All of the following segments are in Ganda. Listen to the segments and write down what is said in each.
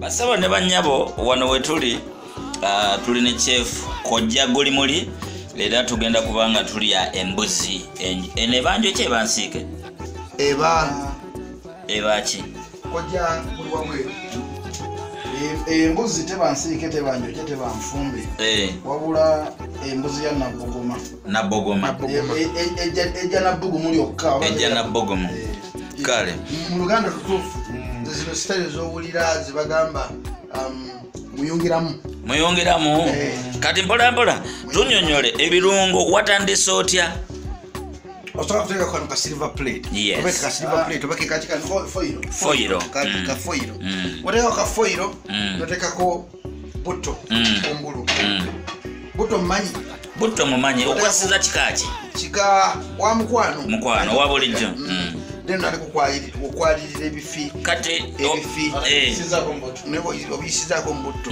Basaba ne bannyabo wano we tuli, tuli ne chef Kojja Gulimuli, era tugenda kubanga tulya embuzi eno ebanjo ki ebansiike? Eba ki? Kojja buli wabweru. Embuzi teba nsiike, teba njokye, teba nfumbe. Wabula embuzi ya Nabbogoma. Nabbogoma. Ejja Nabbugumu lyokka. Ejja Nabbugumu. Kale. Mu Luganda tutuufu. Zino sitayiro z'owulira zibagamba muyungiramu. Muyungiramu. Kati mpola mpola tunyonyole ebirungo watandise otya? Osobola kuteekako kano ka silver plate. Yes. Oba ka silver plate oba ke kaki ka foil. Foil. Ka foil. Oteekako ka foil, n'oteekako butto kungulu. Butto mmanyi. Butto mumanyi. Okwasiza kika ki? Kika wa mukwano. Mukwano wa bulijjo. Then okwalirira ebifi. Kati ebifi. Obiyisizaako mu butto.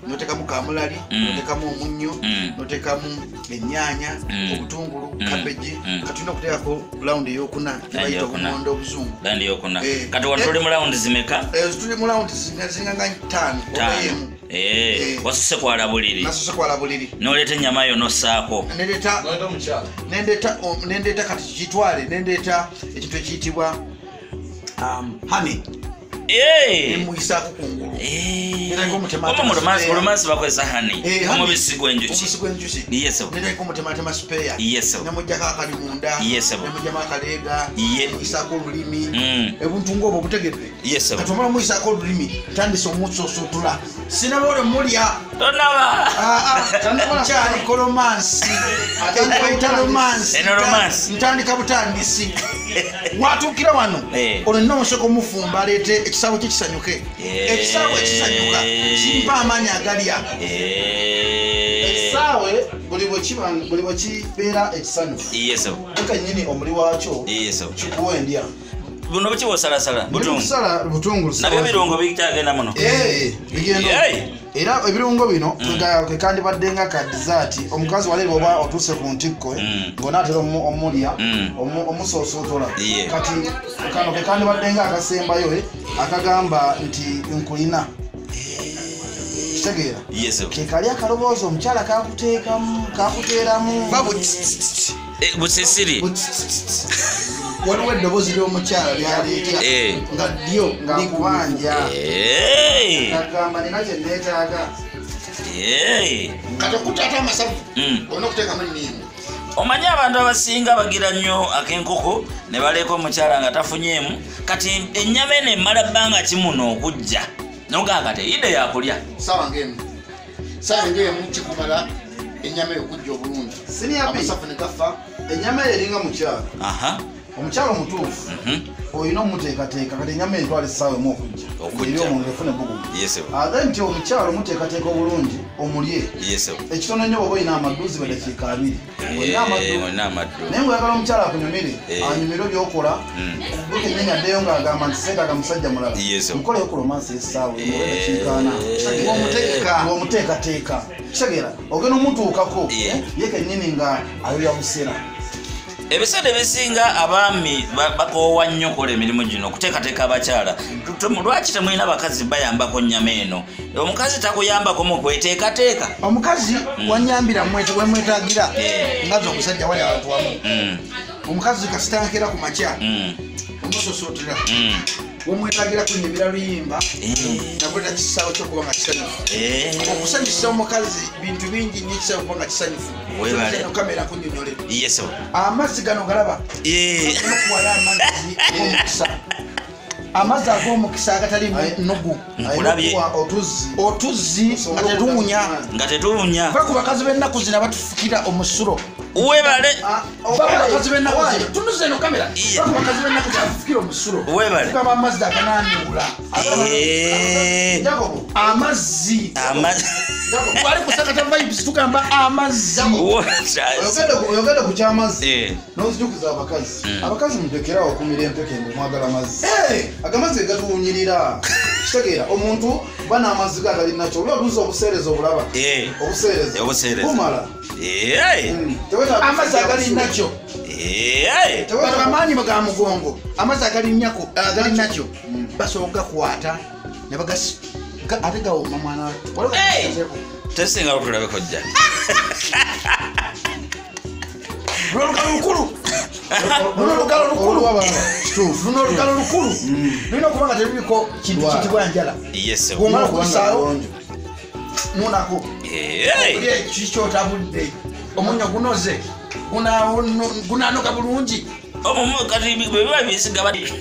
N'oteekamu kamulali, n'oteekamu omunnyo, n'oteekamu ennyaanya, obutungulu, kabeji. Kati tulina okuteekako lawundi ey'okuna gye bayita obumonde obuzungu. Lawundi ey'okuna. Kati wano tuli mu lawundi zimeka? Tuli mu lawundi zinga nga ttaano oba emu. Wasose kwala buliri. Nasose kwala buliri. N'oleeta ennyama yo n'ossaako. Nendeeta kati kitwale, nendeeta ekintu ekiyitibwa honey. Nemuyisaako kungulu. Mu lumansi bakozesa honey. Omubisi gw'enjuki. Omubisi gw'enjuki. Neteekako omutematema spare. Nemuggyako akali munda. Nemugyamu akaleega. Nemuyisaako olulimi. Ebintu ng'obwo obutegedde. Kati omala omuyisaako olulimi, tandise omusoosotula. Sinaba olwo mulya. Tonaba. Kyaliko romansi. Bayita romansi. Eno romansi. Ntandika butandisi. Watuukira wano. Ono nina omusoko omufumba aleete ekisaawe kye kisanyuke. Ekisaawe ekisanyuka kimpa amaanyi agalya. Ekisaawe buli bwe kibeera ekisanyufu. Kennyini omuli waakyo kikuwa endya. Buno buki bw'osalasala? Butungulu. Nabyo birungo bikyagenda muno. Bigenda. Era ebirungo bino kandibadde nga ka dessert. Omukazi wali bw'oba otuuse ku ntikko ng'onaatera omulya omusoosotola. Kati kano ke kandibadde nga akasembayo akagamba nti nkulina. Kitegeera? Ke kali akaloboozi omukyala kakuteekamu, kakuteeramu. Busisiri. Waliwo eddoboozi ly'omukyala lyaleeta nga ddyo nga nkubanja. Agamba nina kye neetaaga. Kati okutaata amasavu olina okuteekamu enniimu. Omanyi abantu abasinga bagira nnyo ak'enkoko ne baleeka omukyala nga tafunyeemu. Kati ennyama eno emala bbanga ki muno okujja? N'ogamba kati eyidde yakulya. Ssaawa ng'emu. Ssaawa ng'emu kikumala ennyama eyo okujja obulungi. Amasavu ne gafa. Ennyama eyo eringa mukyala. Omukyala omutuufu olina omuteekateeka. Kati ennyama entwala essaawa emu okujja eri omuntu efuna ebbugumu. Ate nti omukyala omuteekateeka obulungi omulye. Ekitono ennyo bw'oba olina amaddu ziba ddakiika 2. Olina amaddu. Naye ng'oyagala omukyala akunyumire, anyumire by'okola, gwe kennyini addeyo ng'agamba nti seetaaga musajja mulala. Mukoleyo ku romansi essaawa emu oba eddakiika 4. Ng'omuteekateeka. Kitegeera ogenda omutuukako ye kennyini nga ayoya busera. Ebiseera ebisinga abaami bakoowa nnyo okukola emirimu gino okuteekateeka abakyala. Lwaki temulina bakazi bayambako nnyama eno? Omukazi takuyambako mu kweteekateeka. Omukazi wanyambira wemwetaagira nga nze omusajja wali abantu wamu. Omukazi kasita nkeera ku makya omusosootera wemwetaagira kunyumira luyimba nakweta kisaawe ky'okuba nga kisanyufu. Okusanyusa omukazi bintu bingi nnyo ekisaawe okuba nga kisanyufu. Kamera kunnyonnyole. Amazzi gano galaba. Okuwala amazzi ag'omukisa. Amazzi ag'omukisa agatali nnugu. Otuzzi nga tetuwunya. Nga tetuwunya. Va ku bakazi b'ennaku zino abatufukira omusulo. Webale. Va ku bakazi b'ennaku zino. Tunuza eno kamera. Va ku bakazi b'ennaku zino abatufukira omusulo. Webale. Tugamba amazzi aganaanyuula. Amazzi. Wali kusakata vibes tugamba amazzi. Oyogedde ku ky'amazzi n'ozijukiza abakazi. Abakazi mutekerawo okumira empeke mbu mwagala amazzi. Agamazzi gatuwunyirira. Kitegeera omuntu bana amazzi ge agali nakyo. Oli oluusi obuseereza obulaba. Obuseereza. Bumala. Amazzi agali nakyo. Bano amaanyi ga mugongo. Amazzi agali nakyo basobola okugakwata ne Ate gawooma mwana wattu. Tesinga otulabe kojja. Luno olugalo lukulu. Luno olugalo lukulu. Luno olugalo lukulu. Lulina okuba nga teruliko kintu kitibwa njala. Yes. Bw'omala okusaawo nunako. Olye kiki otabudde. Omunnyo gunoze. Gunaanoka bulungi. Kati bwe biba bisiga bati.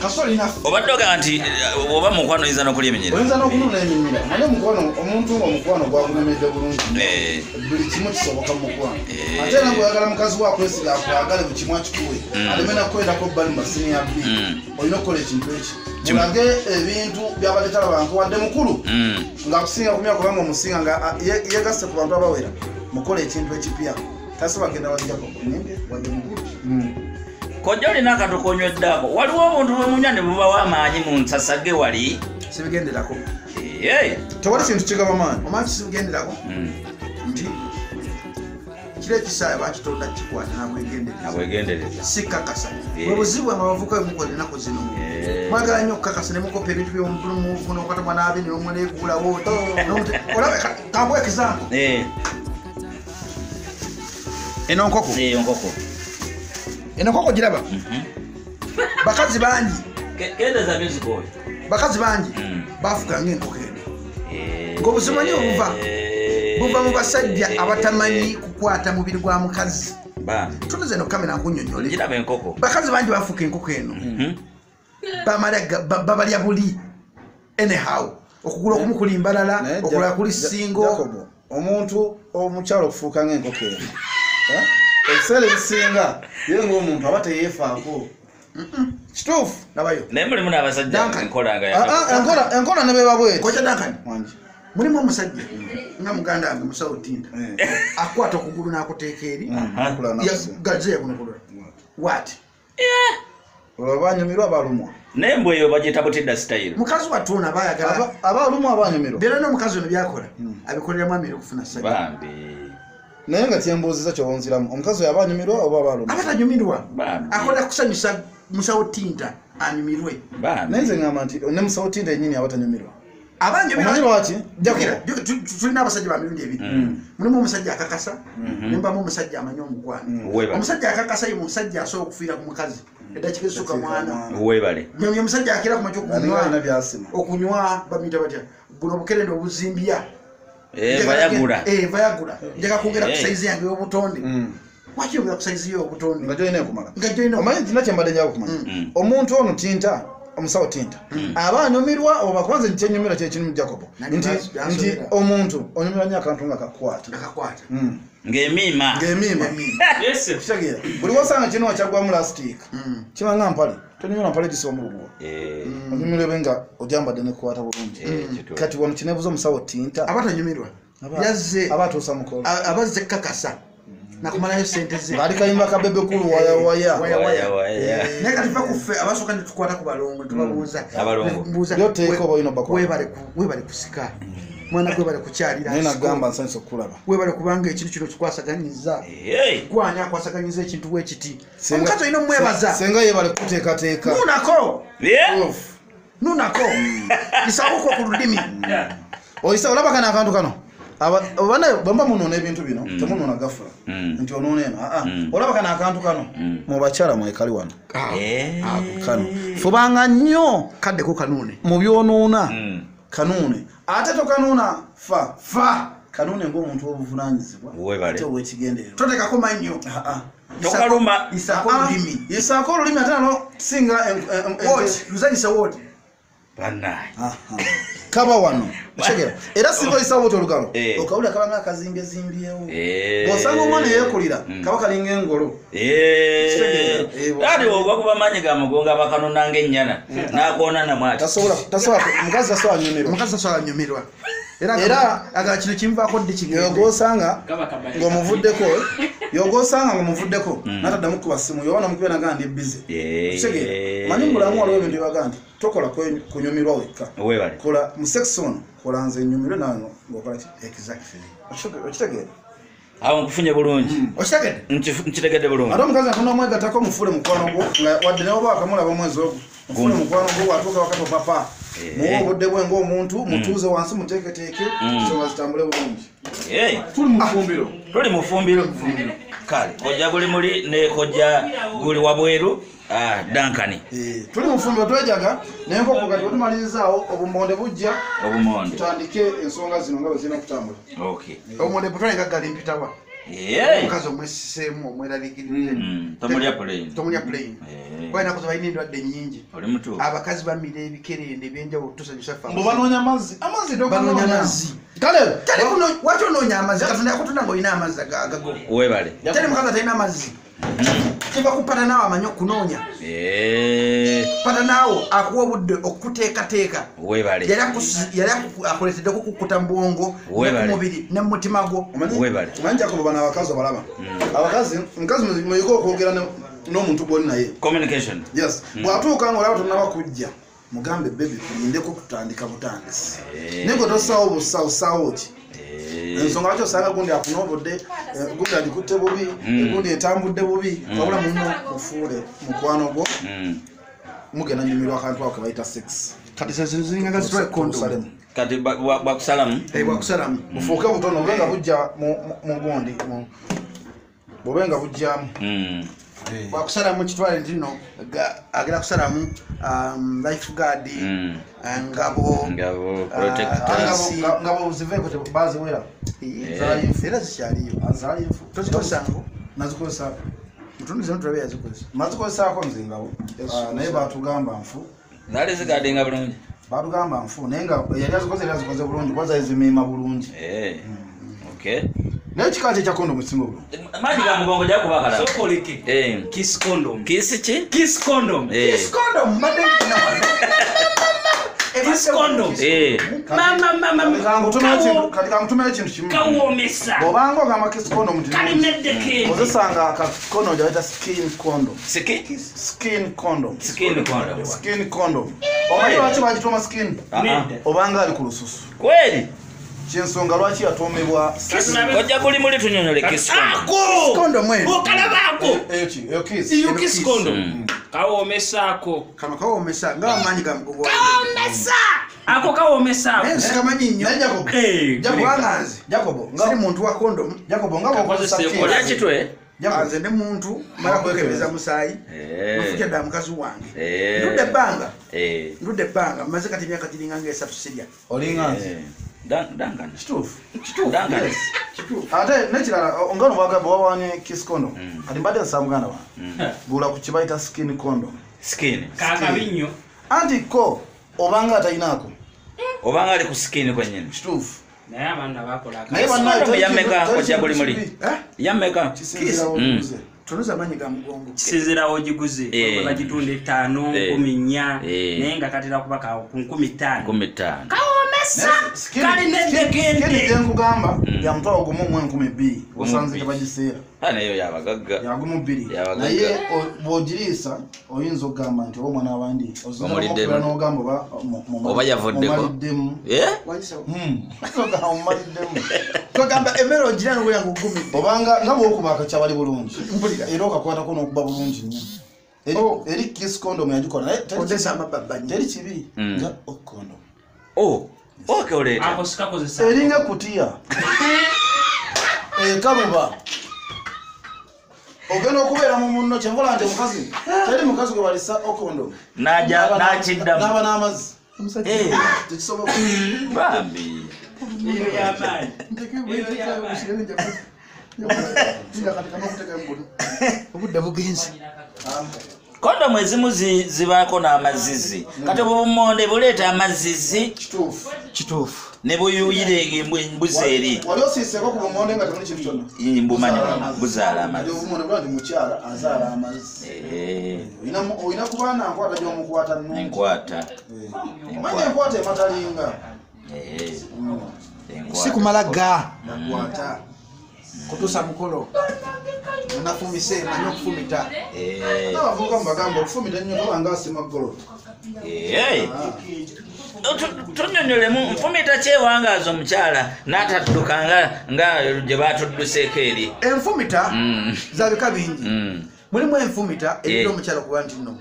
Kasoli obadde ogamba nti oba mukwano oyinza n'okulya eminyira. Oyinza n'okunona eminyira. Naye omukwano omuntu ng'omukwano gwakunemedde bulungi. Buli kimu kisoboka mu mukwano. Ate era ng'oyagala mukazi wo akwesiga akwagale buli kimu akikuwe. Aleme nakukwendako bbali mu masiniya bbiri. Olina okukola ekintu eki. Mulage ebintu by'abadde talabangako wadde mukulu. Ng'akusinga ku myaka kubanga omusinga nga yeegasse ku bantu abawera. Mukole ekintu ekipya. Tasobola kugenda wajjako onyimbe wadde mukulu. Kojja olina akantu k'onyweddeako. Waliwo obuntu bwe munywa ne bubawo amaanyi mu nsasage wali. Sibigenderako. Tewali kintu kigaba maanyi. Omanyi sibigenderako? Nti kiro ekisaawe bakitonda kikwata nabwegendereza. Nabwegendereza. Si kakasa. Bwe buzibu abavubuka bwe mukola ennaku zino. Mwagala nnyo okukakasa ne mukopa ebintu by'omubulumuufu n'okwata mwana abe n'omuleekuulawo. Olaba kambuwe example. Eno nkoko. Enkoko. Eno nkoko giraba. Bakazi bangi. Kendeza music oyo. Bakazi bangi bafuka ng'enkoko eno. Ng'obuzibu obuva. Buva mu basajja abatamanyi kukwata mubiri gwa mukazi. Tunuze eno kamera nkunnyonnyole. Giraba enkoko. Bakazi bangi bafuka enkoko eno. Babalya buli anyhow. Okugula okumu kuli mbalala, okulala kuli singo. Jacobo, omuntu omukyalo okufuuka ng'enkoko eno. Ebiseera ebisinga ye ng'omuntu aba teyeefaako. Kituufu. Nabayo. Naye mulimu n'abasajja enkola nga enkola ne beba bweti. Kojja Duncan. Mulimu omusajja nga muganda wange musawo Tinda. Akwata okugulu n'akuteeka eri. Gaze yakunokolora. What? Olwo abanyumirwa abalumwa. Naye mbwe eyo bagiyita Butinda style. Mukazi wattu ono aba ayagala. Abalumwa abanyumirwa. Era n'omukazi ono by'akola abikolera mwami okufuna ssanyu. Bambi. Naye nga kyembuuzizza ky'onziramu omukazi oyo aba anyumirwa oba abalumwa? Aba tanyumirwa. Akola kusanyusa musawo Tinda anyumirwe. Naye nze ngamba nti ne musawo Tinda yennyini aba tanyumirwa. Abanyumirwa. Omanyi lwaki? Tulina abasajja ba mirundi ebiri. Mulimu omusajja akakasa, ne mubamu omusajja amanyi omukwano. Omusajja akakasa ye musajja asobola okufiira ku mukazi. Eddakiika ezisukka mwana. Weebale. Ye musajja akira ku makya okunywa bamuyita batya? Buno obukerenda obuzimbya. Vayagula. Vayagula. Njagala kwongera ku sayizi yange ey'obutonde. Lwaki oyongera ku sayizi y'obutonde? Nga gy'olina ekumala. Nga gy'olina. Omanyi nti nakyembadde njagala okumanya. Omuntu ono Tinta, omusawo Tinta, aba anyumirwa oba kubanze kyenyumirwa kye kimu Jacobo. Nti omuntu onyumirwa nnyo akantu nga kakwata. Nga kakwata. Ng'emiima. Ng'emiima. Yes. Kitegeera. Buli wosanga kino kyaggwamu lasitiika. Kiba nga mpale. Tonyumirwa mpale gisiba mu luguwa. Onyumirwa ebe nga ogyambadde n'ekukwata bulungi. Kati wano kineebuza omusawo Tinta. Aba tanyumirwa. Yazze. Aba atuusa mukolo. Aba azze kakasa. Nakumalayo sente ze. Ng'ali kayimba ka Bebe Cool waya waya. Waya waya. Naye kati ffe kuffe abasooka ne tukwata ku balongo tubabuuza. Abalongo. Mbuuza. By'oteeka oba olina obbakwata. Weebale kusika. Mwana gwe webale kukyalira. Naye nagamba nsanyuse okukulaba. Weebale kubanga ekintu kino kikwasaganyiza. Gwani akwasaganyiza ekintu bwe kiti. Omukazi olina omwebaza. Senga yeebale kuteekateeka. Nunako. Nunako. Isaako ku lulimi. Oyisa olaba kano akantu kano. Bana bamba munoona ebintu bino temunoona gafula. Nti onoona eno. Olaba kano akantu kano. Mu bakyala mwekali wano. Kano. Fubanga nnyo kaddeko kanuune. Mu byonoona. Kanuune. Ate tokanuuna fa. Fa. Kanuune ng'omuntu obuvunaanyizibwa. Ate ow'ekigendererwa. Toteekako mannyo. Tokaluma. Isaako olulimi. Isaako olulimi ate nalwo singa luzanyisa woti. Bannaye. Kaba wano. Okitegera. Era singa oyisawo bw'oti olugalo. Okawulira kaba nga akazimbyezimbyeo. Bw'osanga omwana eyeekulira kaba kalinga engolo. Ate ogwa kuba maanyi ga mugongo abakanona ng'ennyana n'akoona namwe ati. Tasobola mukazi tasobola nyumirwa. Mukazi tasobola nyumirwa. Era agala kino kimuvaako ddi kigende. Yogosanga ng'omuvuddeko yogosanga ng'omuvuddeko n'ataddamu kukuba ssimu yoba n'omukubira n'agamba ndi busy. Okitegeera. Omanyi mu bulamu waliwo ebintu bye bagamba nti tokola kunyumirwa wekka. Kola mu sex ono kola nze nnyumirwe naawe ng'okola ki? Exactly. Okitegeera. Awo nkufunye bulungi. Okitegedde? Nkitegedde bulungi. Ate omukazi atonda omwegattako omufuule mukwano gwo nga wadde ne bw'oba wakamulaba omwezi ogwo. Omufuule mukwano gwo bw'atuuka wakati opapa. Muwe obudde bwe ng'omuntu, mutuuze wansi muteeketeeke, ensonga zitambule bulungi. Tuli mu ffumbiro. Tuli mu ffumbiro. Kale, kojja guli muli ne kojja guli wabweru. Duncan. Tuli mu ffumbiro twejaga naye nkoko kati otumalirizaawo obumonde bujja. Obumonde. Tutandike ensonga zino nga bwe zirina okutambula. Okay. Obumonde butwale nga gali mpitawa. Omukazi omwesiseemu omweraliikirire. Tomulya plane. Tomulya plane. Kuba ennaku zino balina endwadde nnyingi. Oli mutuufu. Abakazi bamira ebikerende eby'enjawulo tusanyusa ffe. Mbu banoonya amazzi. Amazzi banoonya amazzi. Kale lwaki onoonya amazzi? Katonda yakutonda ng'olina amazzi agago. Weebale. Teri mukazi atalina amazzi. Kiva ku pata naawe amanyi okunoonya. Pata naawe akuwa obudde okuteekateeka. Weebale. Yali akuleeteddeko okukkuta mu bwongo ne ku mubiri ne mu mutima gwo. Weebale. Omanyi Jacob bano abakazi obalaba. Abakazi, mukazi muyige okwogera n'omuntu gw'oli naye. Communication. Yes. Bw'atuuka ng'olaba tonnaba kujja, mugambe baby tulindeko tutandika butandisi. Naye gwe tosaawo busaawo ki? Ensonga lwaki osanga gundi akunoobodde, gundi agikutte bubi, gundi etambudde bubi, wabula munno mufuule mukwano gwo, mugenda nyumirwa akantu ako ke bayita sex. Kati ziringa nga zitwale condom. Kati bwakusalamu? Bwakusalamu. Bufuuke butono bube nga bujja mu gundi, bube nga bujjamu. Bwakusalamu kitwale nti nno agenda kusalamu lifeguard, ngabo, protectors. Ngabo ziveeko baziwera. Era zikyaliyo. Zaali nfu. Tozikozesangako? Nazikozesa. Mutunduze tulabe yazikozesa. Nazikozesaako nze ngabo. Naye baatugamba nfu. Zaali zigadinga bulungi. Baatugamba nfu naye nga yali azikoze era azikoze bulungi kuba zaali zimiima bulungi. Okay. Naye kika ki ekya kondomu kisinga obulungi? Maanyi ga mugongo ojja kuba akalala. Sooka Kiss condom. Kiss ki? Kiss condom. Kiss condom mbadde nina wano. Kiss condom. Mama mama. Kati kangutumeyo ekintu kimu. Kawoomesa. Bw'obanga ogamba kiss condom nti Kalimeddeko. Kozesanga aka condom gye bayita skin condom. Skin? Skin condom. Skin condom. Skin condom. Omanyi lwaki bagituuma skin? Obanga ali ku lususu. Kweli? Kyensonga lwaki yatuumibwa Kojja guli muli tunyonyole kiss condom. Condom eno. Okalabaako. Eyo kiss. Iyo kiss condom. Kawoomesa ako. Kano kawoomesa nga amaanyi ga mugongo. Kawoomesa. Ako kawoomesa ako. Naye sikamanyi nnyo. Jacob. Kubanga nze. Jacob, siri muntu wa condom. Jacob nga bw'okozesa kiss. Olya kitwe? Nze ndi muntu mala kwekebeza musaayi. Nfukya ddala mukazi wange. Ndudde ebbanga. Ndudde ebbanga. Mmaze kati emyaka giringa nga 3 sirya. Olinga nze. Duncan. Kituufu. Duncan. Kituufu. Ate n'ekirala nga ono bw'agamba wawanye kiss condom. Kati mbadde nsaba muganda wange. Gula ku kye bayita skin condom. Skin. Kakabi nnyo. Anti ko obanga atalinaako. Obanga ali ku skin kwennyini. Kituufu. Naye abaana bakola. Naye bannaye yammeka kojja guli muli? Yammeka. Kisinziira w'ogiguze. Tunuza amaanyi ga mugongo. Kisinziira w'ogiguze. Bagitunda 5, 14, naye nga katera kuba ka 15. 15. Kawoomesa. Kali Skin nkugamba ya mutwalo gumu mu 2000 osanze gye bagiseera. Nayo yabagagga. Ya gumu 2. Naye bw'ogiriisa oyinza okugamba nti oba omwana w'abandi Omuliddemu. n'ogamba oba Oba yavuddeko. omaliddemu. Ogamba omaliddemu. Togamba emmere ogira n'obeera ng'ogumidde. Obanga nga bw'okuba akakyabali bulungi. Mpulira. Era okakwatako n'okuba bulungi nnyo. Eri kiss condom yagikola naye Odesa amabba nnyo. teri kibi nga condom. Okay, oleeta. Ako sikakozesa. Eringa kutiya. Ekaluba. Ogenda okubeera mu munno kyenvola nti omukazi teri mukazi gwe balisa okondo. N'ajja n'akiddamu. N'aba n'amazzi. Tekisoboka. Bambi. Eyo y'amaanyi. Obudde bugenze. Kondomu ezimu zibaako n'amazizi. Kati obumonde buleeta amazizi. Kituufu. Kituufu. Ne buyuyira embuzi eri. Wali osiiseeko ku bumonde nga temuli kintu kyonna? Mbumanyi buzaala amazzi. Obumonde bula nti mukyala azaala amazzi. Olina kuba na nkwata gy'omukwata nnungi. Enkwata. Omanyi enkwata ematalinga. Si kumala ga. Nakwata. Kutuusa mukolo. Nafumise manyi okufumita. N'abavubuka mubagamba okufumita ennyo tobanga asima ggolo. Tunnyonnyolemu nfumita kyewangaaza omukyala n'atadduka nga gye baatudduseeko eri. Enfumita za bika bingi. Mulimu enfumita erina omukyala okuba nti nno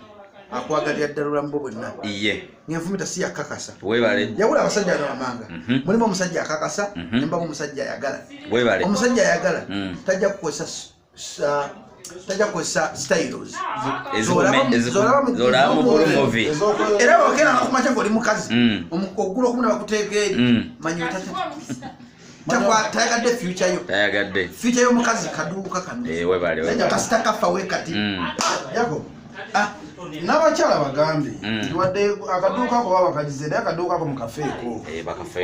Akwagalira ddala obulamu bwo bwonna. Iye. Ngenfumita si yakakasa. Webale. Yawula abasajja abamanga. Mulimu omusajja akakasa, ne mbamu omusajja ayagala. Webale. Omusajja ayagala tajja kukozesa styles. Zolaba mu movie. Era wakera nakumacha ng'oli mukazi. Ogula okumuna bakuteeka eri. Manyi otata. Tayagadde future yo. Tayagadde. Future yo mukazi kaduuka kano. Webale. Webale. Kasita kafa we kati. Yako. N'abakyala bagambye nti wadde akaduuka ako baba bakagize naye akaduuka ako mu kafeeko.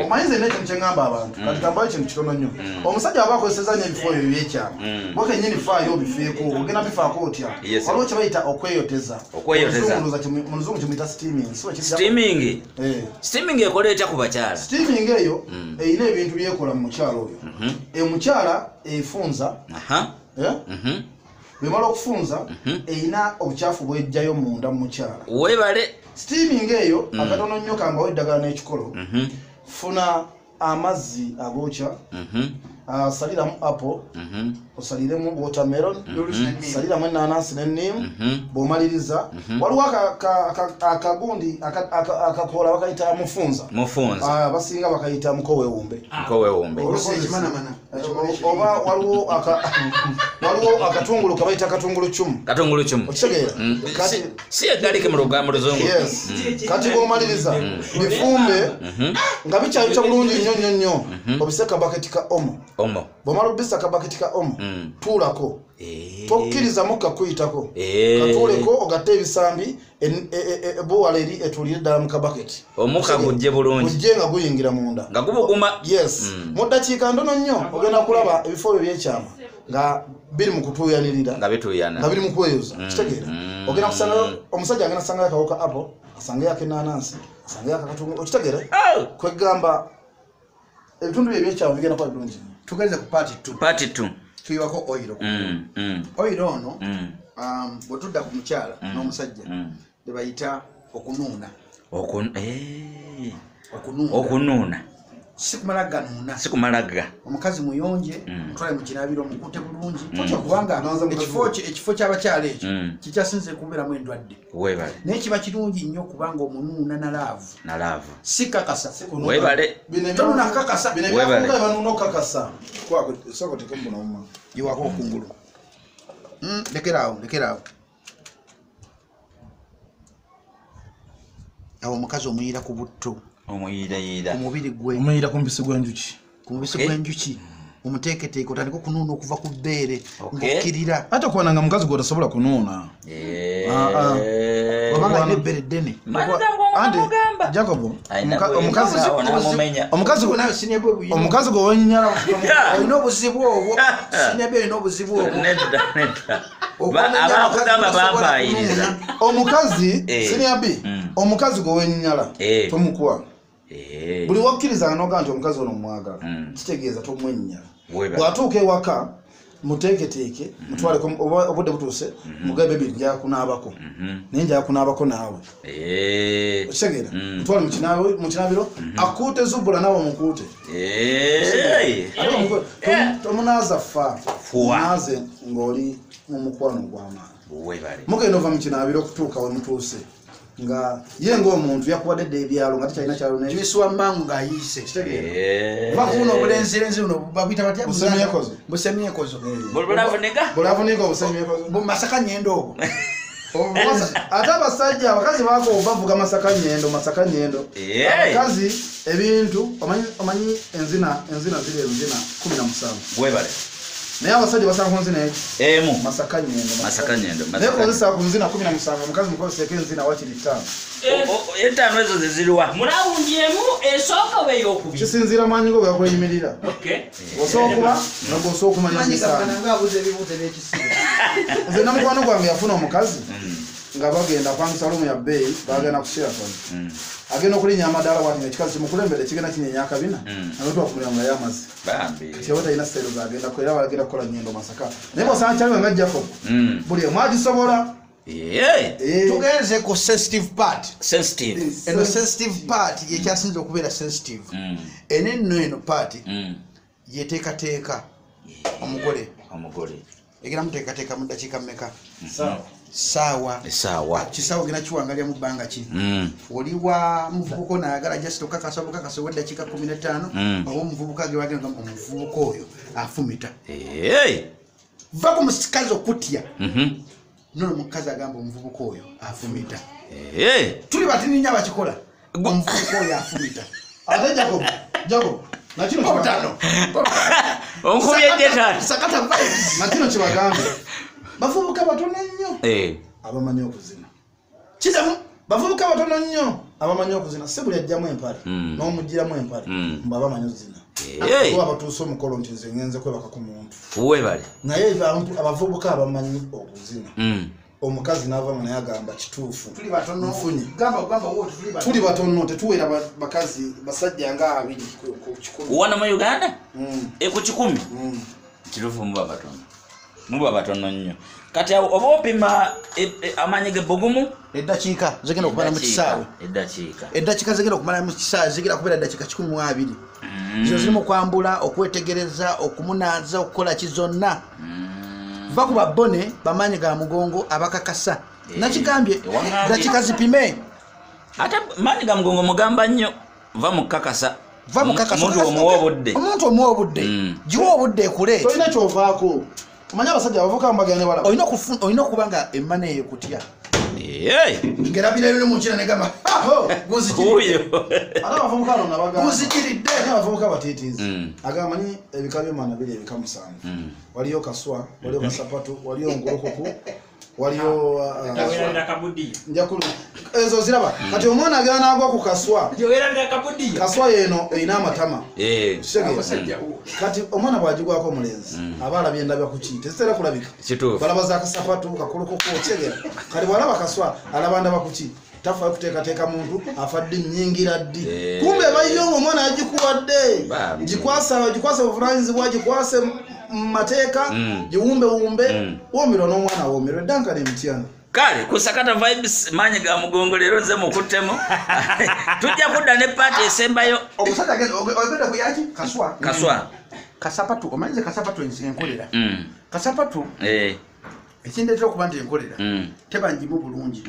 Omanyi nze n'ekintu kye ŋŋamba abantu kati kambayo ekintu kitono nnyo. Omusajja aba akozesezza nnyo ebifo ebyo ebyekyama. Gwe kennyini faayo obifeeko, ogenda bifaako otya? Waliwo kye bayita okweyoteza. Mu Luzungu kimuyita steaming. Steaming? Steaming ekola etya ku bakyala? Steaming eyo erina ebintu byekola mu mukyala oyo. Omukyala efunza. Bwemala okufunza erina obukyafu bwejjayo munda mu mukyala. Webale. Steaming eyo akatono nnyo kambawo eddagala n'ekikolo. Funa amazzi agookya. Saliramu apple, osaliremu watermelon, saliramu ennaanansi n'enniimu, bw'omaliriza waliwo akagundi akakoola bakayita mufunza. Abasinga bakayita mukowewumbe. Oba waliwo akatungulu kabayita katungulucumu. Katungulucumu. Okitegeera? Si egalike mu Luzungu. Yes. Kati bw'omaliriza bifumbe nga bikyayokya bulungi nnyo nnyo nnyo, obisse kabaketi ka omo. Bw'omala obissa kabaketi ka omo, tuulako. Tokkiriza mukka kuyitako. Katuuleko ogatte ebisambi, buwala eri etuulire ddala mu kabaketi. Omukka gujje bulungi. Gujje nga guyingira munda. Nga gubuguma. Yes. Mu ddakiika ntono nnyo ogenda kulaba ebifo byo ebyekyama nga biri mu kutuuyanirira. Nga bituuyana. Nga biri mu kweyoza. Kitegeera. Ogenda kusangayo omusajja agenda kusangayo akawuka apple, asangeyo ak'ennaanansi, asangeyo akakatungulu. Okitegeera? Kwegamba ebitundu bye ebyekyama bigenda kuba birungi. Tugenze ku part 2. Part 2. Tuyiwako oil. Oil ono bwe tudda ku mukyala n'omusajja be bayita okunuuna. Okunuuna. Si kumala ganuuna. Si kumala ga. Omukazi muyonje, mutwale mu kinaabiro mukute bulungi. Kubanga ekifo ky'abakyala ekyo kikyasinze kubeeramu endwadde. Webale. Naye kiba kirungi nnyo kubanga omunuuna na laavu. Na laavu. Si kakasa. Webale. Tonuuna kakasa. Webale. Banuuna okukakasa. Kwako soko tekembuna muma. Yiwako okungulu. Lekeraawo, lekeraawo. Awo omukazi omuyira ku butto. Omuyirayira. Omubiri gwe. Omuyira ku mubisi gw'enjuki. Ku mubisi gw'enjuki. Omuteeketeeke otandike okunuuna okuva ku bbeere. Ng'okkirira. Ate okwananga mukazi gw'otasobola kunuuna. Obanga alina ebbeere ddene. Ante Jacob, omukazi gwe wenyinyala olina obuzibu obwo. Sinabye olina obuzibu obwo. Nedda nedda. Abakugamba bampayiriza. Omukazi sinabye omukazi gwe wenyinyala tomukuwa. Buli wakkiriza n'ogaa nti omukazi ono omwagala kitegeeza tomwenyinyala. Bw'atuuka ewaka muteeketeeke mutwaleko obudde butuuse mugambe bebi nja kunaabako naye nja kunaabako naawe. Okitegeera? Mutwale mu kinaabiro akuute zubbula naawe omukuute. Tomunaaza ffa, munaaze ng'oli mu mukwano ogw'amaanyi. Mugenda ova mu kinaabiro okutuuka we mutuuse nga ye ng'omuntu yakuwadde dda ebyalo nga tekyalina kyalo naye. Juice wa mangu ng'ayiise. Kitegeera. Oba kuno obulenzirenzi buno babuyita batya? Busemyekozo. Busemyekozo. Bulavuniga? Bulavuniga obusemyekozo. Bu Masaka Nyendo obwo. Ate abasajja abakazi baako bavuga Masaka Nyendo, Masaka Nyendo. Abakazi ebintu omanyi enzina ziri enzina 17. Webale. Naye abasajja basanga ku nzina eki? Emu. Masaka Nyendo. Masaka Nyendo. Naye kozesa ku nzina 17 omukazi mukozeseko enzina wakiri 5. Etaano ezo ze ziriwa. Mu rawundi emu esooka oba ey'okubiri? Kisinziira maanyi go gakuyimirira. Okay. Osobola okuba nagwe osobola okumanya emisango. Nga abuuza ebibuuzo eby'ekisiru. Nze namukwano gwange yafuna omukazi nga bagenda kwangisa lumu ya bbeeyi bagenda ku Sheraton. Agenda okulinnya amadaala bw'ati nga ekikazi kimukulembedde kigenda kinyenya akabina n'atuuka ku mulyango naye amazzi. Bambi. Kati oba talina siteero z'agenda kukola era bagenda kukola Nyendo Masaka. Naye bw'osanga kyaliwe nga Jacob buli omu agisobola. Tugenze ku sensitive part. Sensitive. Eno sensitive part yekyasinze okubeera sensitive. Eno nno eno part yeteekateeka omugole. Omugole. Egera muteekateeka mu ddakiika mmeka? Sawa. Sawa. Kisaawe ogenda kiwangalira mu bbanga ki? Oli wa muvubuka nayagala just okakasa obukakasa ow'eddakiika 15 oba omuvubuka gewagenda omuvubuka oyo afumita. Va ku mukazi okutya. Nono mukazi agamba omuvubuka oyo afumita. Tuli batini nnyo abakikola. Omuvubuka oyo afumita. Ate Jacob, nakino kibagamba. Onkubye taata. Sakata vibes. Nakino kibagamba. Bavubuka batono nnyo. Abamanyi okuzina. Kizamu bavubuka batono nnyo abamanyi okuzina. Si buli ajjamu empale n'omuggyiramu empale mbu abamanyi okuzina. Kuba abatuuse omukolo nti nze ngenze kwebaka ku muntu. Weebale. Naye abavubuka abamanyi okuzina. Omukazi n'ava naye agamba kituufu. Tuli batono. Nfunye. Gamba wo tuli batono. Tuli batono tetuwera bakazi basajja nga 2 ku 100. Wano mu Uganda? Ku 100. Kituufu muba batono. Muba batono nnyo. Kati awo oba opima amaanyi g'ebbugumu? Eddakiika zigenda okumala mu kisaawe. Eddakiika zigenda okumala mu kisaawe zigenda kubeera eddakiika 120. Zino zirimu okwambula, okwetegereza, okumunaaza, okukola ki zonna. Va ku babone bamaanyi ga mugongo abakakasa. Nakigambye eddakiika zipime. Ate maanyi ga mugongo mugamba nnyo va mu kukakasa. Va mu kukakasa. Omuntu omuwa obudde. Omuntu omuwa obudde. Giwa obudde ekule. Tolina ky'ovaako. Omanyi abasajja abavubuka mbagenda ne balaba. Olina okuba nga emmana eyo kutya. Ngerabira ebiri mu kira ne gamba guzikiridde. Ate abavubuka bano nabagamba. Guzikiridde. Ate abavubuka batiitiizi. Agamba manyi ebika by'emmana biri ebika 7. Waliyo kaswa, waliyo kasapatu, waliyo nkulukuku, waliyo njakulu. Ezo ziraba. Kati omwana agenda n'agwa ku kaswa. Kaswa yeno erina amatama. Kati omwana bw'agigwako omulenzi aba alabye endabya ku ki tezitera kulabika. Balaba za kasapatu, kakulukuku, okitegera. Kati bw'alaba kaswa alaba ndaba ku ki tafa kuteekateeka muntu afa ddi nnyingira ddi. Kumbe bayo omwana yagikuwadde. Gikwasa obuvunaanyizibwa, gikwase mu mateeka, giwumbewumbe, woomerwa n'omwana woomerwa. Eddankana emityana. Kale ku Sakata Vibes maanyi ga mugongo leero nze mukuttemu. Tujja kudda ne paati esembayo. Omusajja ogenda ku yaki? Kaswa. Kaswa. Kasapatu, omanyize kasapatu enkolera. Kasapatu. Ekindeetera okuba nti enkolera. Teba ngimu bulungi.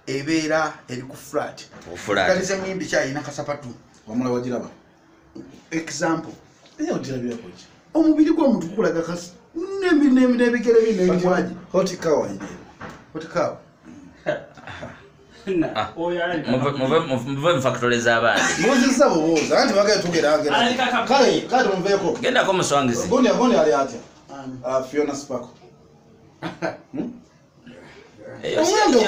Ebeera eri ku flat. Kati ze muyimbi kyalina kasapatu. Wamala wagiraba. Example. Eyo ogirabirako ki? Omubiri gw'omuntu gukulaga kasi n'ebigere bye n'ebimwaji. Hot cow ayina. Hot cow. Muve mu factory z'abaana. Mbuuzizza bubuuza anti bagala tugeraageranya. Kale tumuveeko. Gendako muswangizi. Gundi ali atya? Fiona Sparkle. Eyo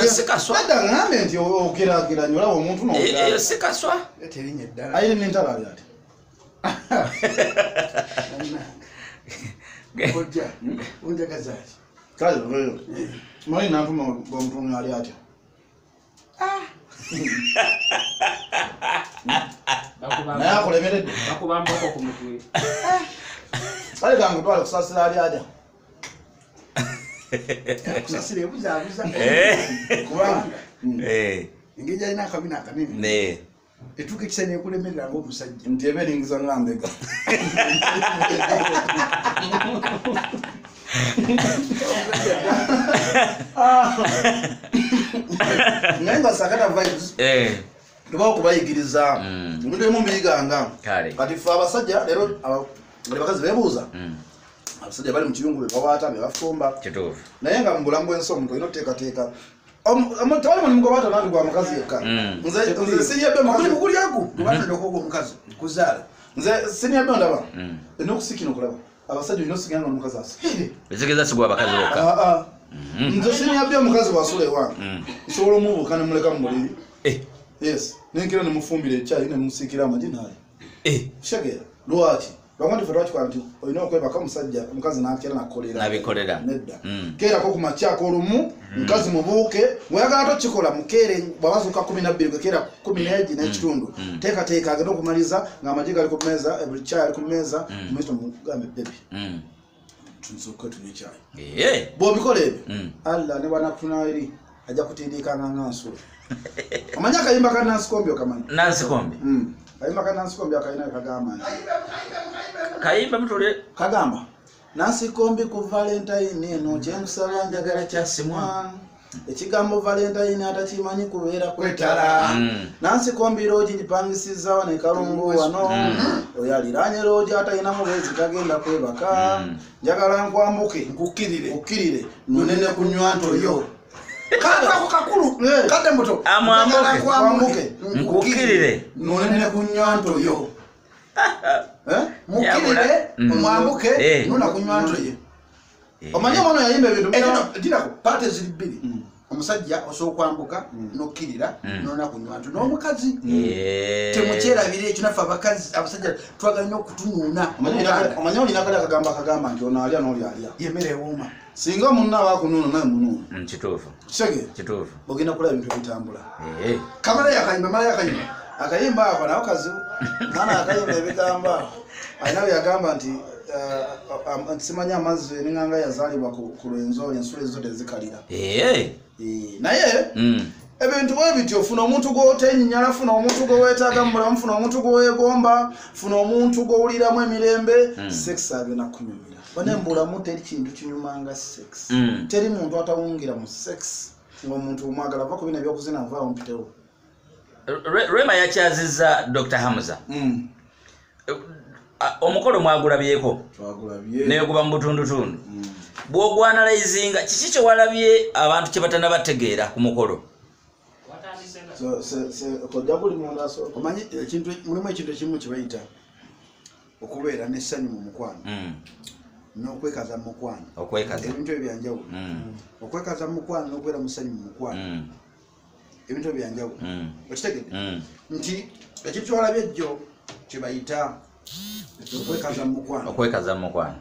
si kaswa. Nedda ngambe nti ogeraageranya olaba omuntu n'ogeraageranya. Eyo si kaswa. Terinnya eddala. Ayina n'entalo ali atya? Ojja, onjagaza ki? Kale oveeyo. Manyi nantuma omutono ali atya? Naye akulemeredde. Bakuba mboko ku mutwe. Kale kange twala kusaasira ali atya? Kusasira ebuzaabuza. Kubanga engeri gy'alina akabina akanene. Etuuka ekisa n'ekulemerera ng'omusajja. Nti eba eringiza nga mbega. Naye nga Sakata Vibes tuba okubayigiriza ebintu ebimu mbiyiganga. Kati ffe abasajja leero abakazi beebuuza. Abasajja bali mu kiyungu be bawaata be bafumba. Naye nga mu bulamu bw'ensi omuntu olina oteekateeka. Tewali mulimu gwe baata nanti gwa mukazi yekka. Nze sinyebbe mukazi. Omulimu guli ago gwe batunda okwoga omukazi kuzaala. Nze sinyebbe ndaba. Olina okusikina okulaba. Abasajja olina okusikina nga omukazi asula. Ekitegeeza si gwa bakazi bokka. Nze sinyebbe omukazi bw'asula ewange. Nsobola omubuuka ne muleka mu buliri. Yes. Nenkera ne mufumbira ekyayi ne musiikira amagi n'alya. Kitegeera. Lwaki? Lwakuba nti ffe twakikola nti olina okwebaka omusajja omukazi n'akeera nakukolera. N'abikolera. Nedda. Keerako ku makya ak'olumu, mukazi mubuuke, bw'oyagala tokikola mukeere bw'abazuuka 12 gwe keera 11 n'ekitundu. Teekateeka agenda okumaliza ng'amagi gali ku mmeeza, buli kyayi ali ku mmeeza, omuyizi omugambe baby. Tunsooke tunywe kyayi. Bw'obikola ebyo, Allah ne bw'anaakutuna eri ajja kutindiikanga nga nsulo. Omanyi akayimba ka Nansi Kombi okamanyi? Nansi Kombi? Kayimba ka Nansi Kombi akayina kagamba nti kayimba mutule kagamba Nansikombi ku Valentine eno kyenkusaba njagala kyasimwa. Ekigambo Valentine atakimanyi kubeera kwetala. Nansikombi loogi gipangisiza wano e Kalungu wano. Oyo aliraanye loogi atalina mubeezi tagenda kwebaka. Njagala nkwambuke nkukkirire nunene ku nnywanto yo. Kaka kakulu kade mbuto. Amwambuke nkwambuke nkukkirire nunene ku nnywanto yo. Mukkirire omwambuke nuna ku nnywanto ye. Omanyi omwana yayimba ebintu dinako parties ziri bbiri. Omusajja osobola okwambuka n'okkirira n'ona ku nnywanto n'omukazi. Temukyerabira ekyo naffe abakazi abasajja twagala nnyo okutunuuna. Omanyi olina kali akagamba nti ono alya n'oli alya. Y'emmere ewooma. Singa munno aba akunuuna naye munuuna. Kituufu. Kitegeera? Kituufu. Ogenda kulaba ebintu ebitambula. Kamala yakayimba, mala yakayimba. Akayimba ako nako kazibu. Mwana akayimba ebigambo. Alina bye yagamba nti simanyi amazzi eninganga yazaalibwa ku Lwenzori ensulo ezo tezikalira. Naye ebintu bwe bityo, funa omuntu gw'otenyinyala, funa omuntu gwe weetaaga mu bulamu, funa omuntu gwe weegomba, funa omuntu gw'owuliramu emirembe. Sex agenda kunyumira. Bane mbulamu teri kintu kinyumanga sex. Teri muntu atawungira mu sex ng'omuntu omwagala va ku bino ebyokuzina nvaawo mpitewo. Rema yakyazizza Dr. Hamza. Omukolo mwagulabyeko naye guba mu butundutundu. Bw'ogwanalizinga kiki kye walabye abantu kye batannabategeera ku mukolo? Omanyi ekintu mulimu ekintu ekimu kye bayita okubeera n'essanyu mu mukwano n'okwekaza mu mukwano. Ebintu ebyo byanjawulo. Okwekaza mu mukwano n'okubeera mu ssanyu mu mukwano ebintu ebyo byanjawulo. Okitegedde nti ekintu kyewalabye ejjo kye bayita okwekaza mu mukwano. Okwekaza mu mukwano.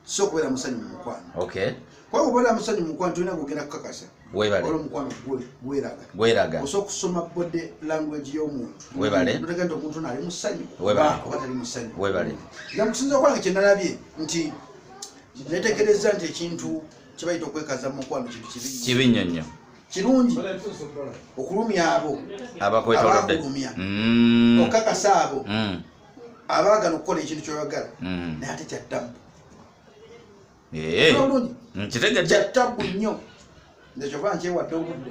Si okubeera musanyu mu mukwano. Okay. Kuba obeera musanyu mu mukwano tolina kugenda kukakasa. Webale. Olwo omukwano gweraga. Gweraga. Osobola okusoma body language y'omuntu. Webale. Notegeera nti omuntu ono ali musanyu. Webale. Oba tali musanyu. Webale. Nga mukusinza okwange kye nalabye nti netegereza nti ekintu kye bayita okwekaza mu mukwano kintu kibi nnyo. Kibi nnyo nnyo. Kirungi okulumya abo abakwetoolodde. Abakulumya. Okakasa abo. Abaagala okukola ekintu ky'oyagala naye ate kya ttabbu. Nkitegedde. Kya ttabbu nnyo. Nze kyova nkyewadde obudde.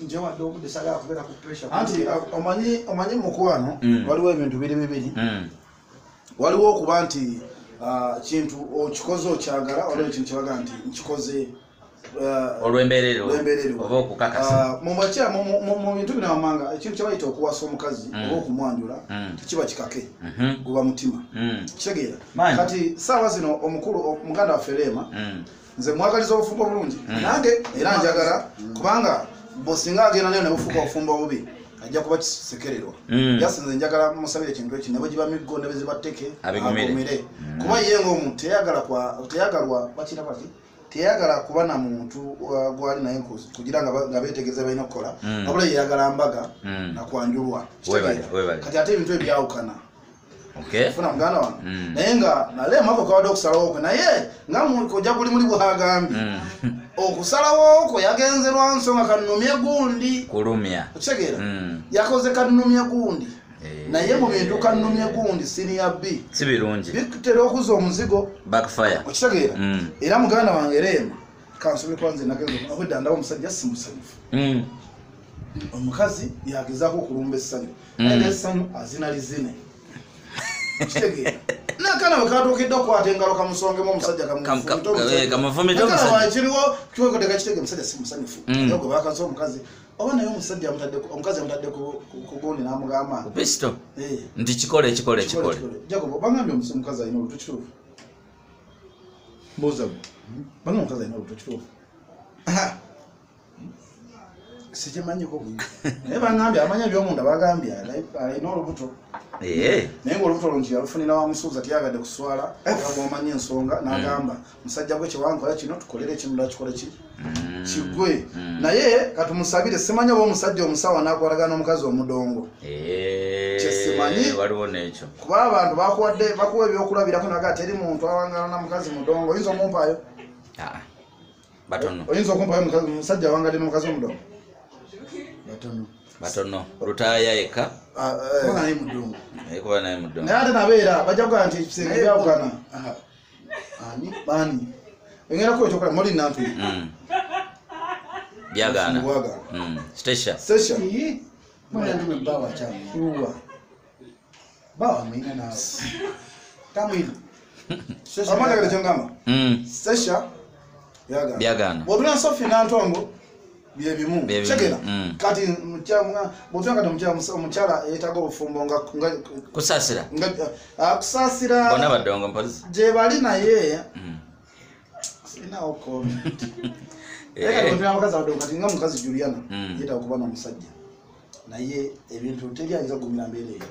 Nkyewadde obudde saagala kubeera ku pressure. Anti omanyi mukwano waliwo ebintu biri bibiri. Waliwo okuba nti kintu okikoze okyagala, waliwo ekintu kyebaga nti nkikoze olw'embeerera oba okukakasa. Mu bintu bino amanga ekintu kye bayita okuwasa omukazi oba okumwanjula tekiba kikake, guba mutima. Kitegeera? Kati saawa zino omukulu muganda waffe Rema nze mwagaliza obufumbo obulungi nange era njagala kubanga bw'osinga agenda nayo ne bufuuka obufumbo obubi ajja kuba kisekererwa. Jasi nze njagala musabire ekintu eki ne bwe giba miggo ne bwe ziba tteke agumire. Kuba ye ng'omuntu teyagalwa bakira bati teyagala kuba na muntu gwali naye kugira nga beetegeza balina okukola wabula yeyagala mbaga nakwanjulwa. Kati ate ebintu ebyawukana. Funa muganda wange naye nga nalema ako kawadde okusalawo kwe naye nga kojja guli muli bwagambye okusalawo kwe yagenze lwa nsonga kannumye gundi kulumya. Okitegeera? Yakoze kannumye gundi naye mu bintu kannumye gundi senior B si birungi bitera okuza omuzigo backfire. Okitegeera? Era muganda wange Rema kansobe kwanze nagenze okwedda ndaba omusajja si musanyufu. Omukazi yagezaako okulumba essanyu naye essanyu azina lizine. Kitegeera? N'akaana bwe katuukidde okukwata engalo kamusongemu omusajja kamufumite omusajja. Kiriwo kiwekoteka kitegeera omusajja si musanyufu. Naye gwe bakaza omukazi oba naye omusajja omukazi amutadde ku gundi n'amugamba ku pisto nti kikole kikole kikole. Jacob bangambye omukazi alina olubuto kituufu? Mbuuza gwe. Bangambye omukazi alina olubuto kituufu? Sikimanyiko bwino. Naye bangambye amanya ebyomunda bagambye alina olubuto. Naye ng'olubuto olwo nti yalufunira wa musuuza teyagadde kuswala bw'omanyi ensonga n'agamba musajja gwe kyewankola kino tukolere kino ddala kikole ki kigwe. Naye katumusabire simanyi oba omusajja omusawo anaakwatagana n'omukazi omudongo. Kyesimanyi waliwo n'ekyo. Kuba abantu bakuwadde bakuwa ebyokulabirako naga teri muntu awangala na mukazi mudongo. Oyinza omumpaayo? Batono. Oyinza okumpaayo omusajja awangadde n'omukazi omudongo? Batono. Batono Lutaaya yekka. Kuba naye mudongo. Kuba naye mudongo. Naye ate nabeera bajja kugamba nti ekisenge byawukana. Ani? Bani? Engera kwetokola moli nantu. Byagaana. Stasha. Stasha. Mwana ndume bawa chamu. Bawa mwina nawe. Kamwina. Amanda kale kyongamba. Stasha byagaana. Byagaana. Bw'otuna Sophie Nantongo bye bimu. Chegera. Kati bw'otuna kati omukyala yeetaaga obufumbo nga kusasira. Nga kusasira. Bonna badongo mpozi. Gye bali naye. Sinawo comment. Kati bw'otuna abakazi abadongo kati nga mukazi Juliana yeetaaga okuba n'omusajja. Naye ebintu teri ayinza kugumira mbeera eyo.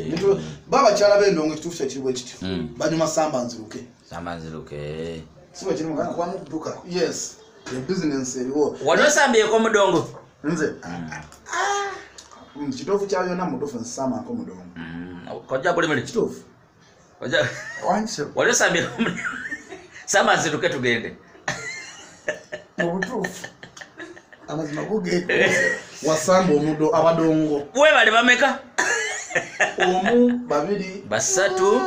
Ebintu babakyala b'endongo ekituufu kyekiri bwe kityo. Banyuma samba nziruke. Samba nziruke. Si bwe kiri muganda? Kwamu kudduka. Yes. The business eriwo. Wali osambyeko mudongo? Nze. Kituufu kya byonna mutuufu nsambako mudongo. Kojja buli muli? Kituufu. Kojja. Wali osambyeko mudongo? Samba nziruke tugende. Mu butuufu. Amazima guge. Wasamba omudo abadongo. Webale bameka? Omu, babiri, basatu.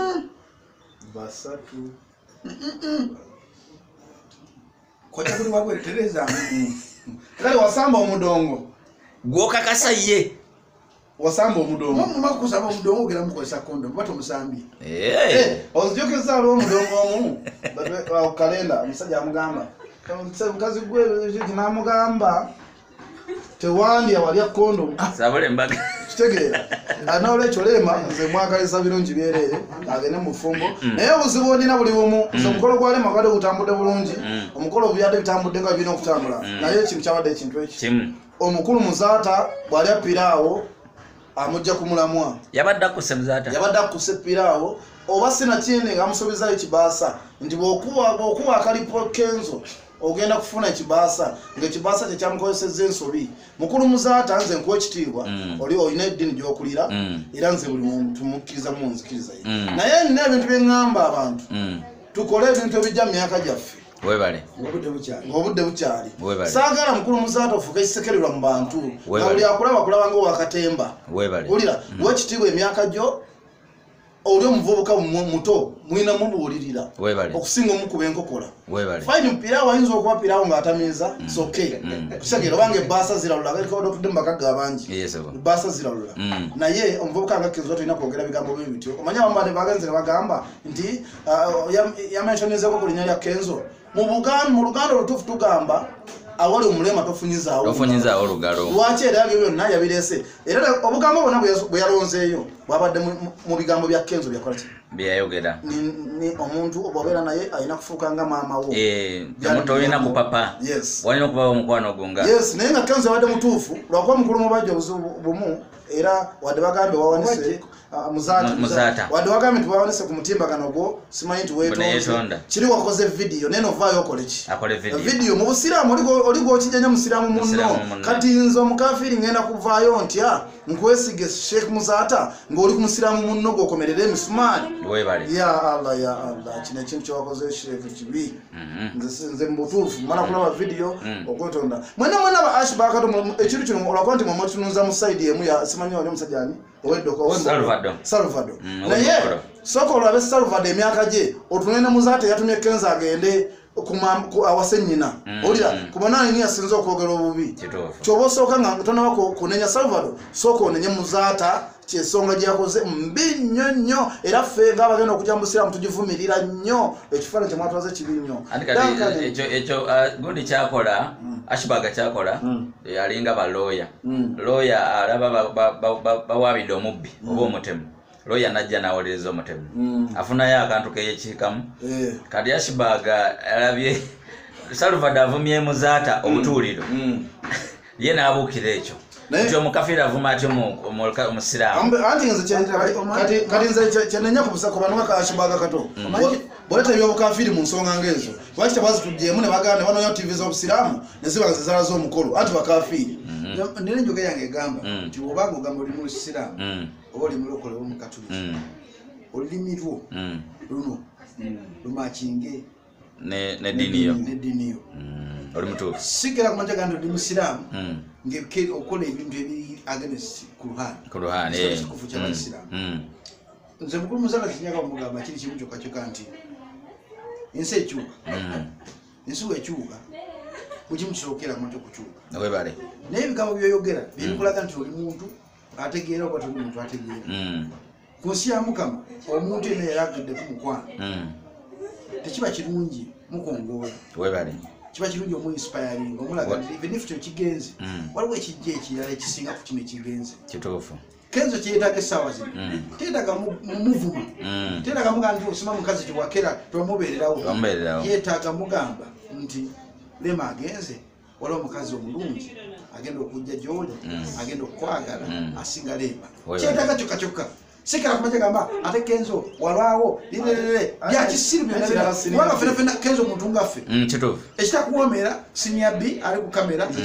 Basatu. Kojja kuli wabwe tereza. Kale wasamba omudongo. Gwokakasa ye. Wasamba omudongo. Mama kusaba omudongo ogera mukozesa condom bato musambi. Ozijukiriza aliwo omudongo omu. Batwe kalenda omusajja amugamba. Mukazi gwe n'amugamba tewandya walya kondomu. Sabule mbaga. Kitegeera. N'olwekyo Lema nze mwagaliza birungi byereere agende mu bufumbo. Naye obuzibu olina buli bumu. Nze omukolo gwa Lema gwabadde gutambudde bulungi. Omukolo byadde bitambudde nga birina okutambula. Naye ekintu kyabadde ekintu eki. Omukulu Muzaata bw'alya piraawo amujja ku mulamwa. Yabadde akkuse Muzaata. Yabadde akkuse piraawo oba sinakindi nga amusuubizaayo ekibaasa nti bw'okuba akalipo Kenzo ogenda kufuna ekibaasa ng'ekibaasa kye kyamukozesezza ensobi. Mukulu Muzaata nze nkuwa ekitiibwa oli olina eddiini gy'okulira era nze buli muntu mukkiriza mu nzikiriza ye. Naye nina ebintu bye ŋŋamba abantu tukole ebintu ebijja mu myaka gyaffe. Webale. Ng'obudde bukyali. Saagala mukulu Muzaata ofuuke ekisekererwa mu bantu. Nga buli akulaba kulaba ng'owakatemba. Wulira w'ekitiibwa emyaka gyo oli omuvubuka muto mulina mubuulirira okusinga omukuba enkokola. Fine mpiraawo ayinza okuba piraawo ng'atamiiza it's okay. Kusegeera obanga ebbaasa ziralula otudde mu bakagga abangi ebbaasa ziralula. Naye omuvubuka nga Kenzo tolina kwogera bigambo bye bityo. Omanyi abamu bade bagenze ne bagamba nti yamenshonizeeko ku linnya lya Kenzo. Mu Luganda olutuufu tugamba awali omulema tofunyizaawo. Tofunyizaawo olugalo. Lwaki era ebyo byonna yabireese? Era obugambo bwonna bwe yalonzeeyo bwabadde mu bigambo bya Kenzo byakola ki? Byeyayogera. Ni omuntu bw'obeera naye alina kufuuka nga maama wo. Tolina kupapa. Yes. Walina okuba omukwano gwo nga. Yes, naye nga Kenzo yabadde mutuufu lwakuba mukulu Mubajje obuzibu bumu era wadde bagambe wawanise Muzaata. Wadde wagambe nti wawanise ku mutimbagano gwo simanyi nti weetonze. Kiri wakoze vidiyo naye novaayo okole ki? Akole vidiyo. Vidiyo mu busiraamu oli gw'okijjanya musiraamu munno. Kati nze omukafiiri ngenda kuvaayo ntya nkwesige Sheikh Muzaata ng'oli ku musiraamu munno gw'okomerera emisumaali. Webale. Ya Allah ya Allah kino ekintu kyewakoze Sheikh kibi. Nze mu butuufu mmala kulaba vidiyo okwetonda. Mwenna mwenna ba Ash Bakato ekintu kino olwakuba nti mwe mutunuza mu side emu ya simanyi wali omusajja ani? Ow'eddoka Salvador. Naye sooka olabe Salvador emyaka gye otunule ne Muzaata yatumye Kenzo agende awase nnyina. Owulira kubona ani yasinze okwogera obubi. Ky'oba osooka nga tonaba kunenya Salvador sooka onenye Muzaata ky'ensonga gye yakoze mbi nnyo nnyo era ffe ng'abagenda okujja mu busiraamu tugivumirira nnyo ekifaananyi kye mwatwaze kibi nnyo. Ekyo gundi kyakola Ashbaga kyakola alinga balooya. Looya alaba bawaabidde omubbi oba omutemu. Looya najja n'awolereza omutemu. Afunayo akantu keyekiikamu. Kati Ashbaga alabye Salvador avumye Muzaata obutuuliro. Ye n'abuukira ekyo. Nti omukafiiri avuma atyo omusiraamu. Anti nze kati nze kyenenya ku bano nga Ashbaga Kato. Bw'oleeta ebyobukafiiri mu nsonga ng'ezo lwaki tebazituggyeemu ne bagamba ne banoonya TV z'obusiraamu ne ziba nga ze zalaze omukolo anti bakafiiri. Nina enjogera yange egamba nti bw'obanga ogamba oli musiraamu oba oli mulokole oba omukatuliki olulimi lwo luno lumakinge Ne dini yo. Ne dini yo. Oli mutuufu. Sigera kumanja gando ndi musiraamu. Ngeke okola ebintu ebiri against Qur'an. Qur'an kikufu cha Islam. Nze mukulu muzala kinyaga omugamba kiri kimu kyokka kyokka nti ensi ekyuka. Ensi ekyuka. Kukimusokera mu kukyuka. Webale. Naye ebigambo byoyogera bikulaga nti oli muntu ategeera oba toli muntu ategeera. Ku nsi ya Mukama omuntu yenna yalagidde ku mukwano. Tekiba kirungi mukongoola. Webale. Kiba kirungi omu inspiring omulaga nti even if kyo kigenze waliwo ekijja ekirala ekisinga ku kino ekigenze. Kituufu. Kenzo kyetaaga essaawa zino. Teetaaga muvuma. Teetaaga mugamba nti osoma mukazi tiwakera tomubeererawo. Yeetaaga mugamba nti Lema agenze waliwo omukazi omulungi agenda okujja gy'oli agenda okukwagala asinga Lema. Kyetaaga kyokka kyokka. Sikera kumaje gamba ate Kenzo walwawo lilelele bya kisiru byonna wala fena fena Kenzo muntu ngaffe. Kituufu. Ekitakuwoomera senior B ali ku kamera nze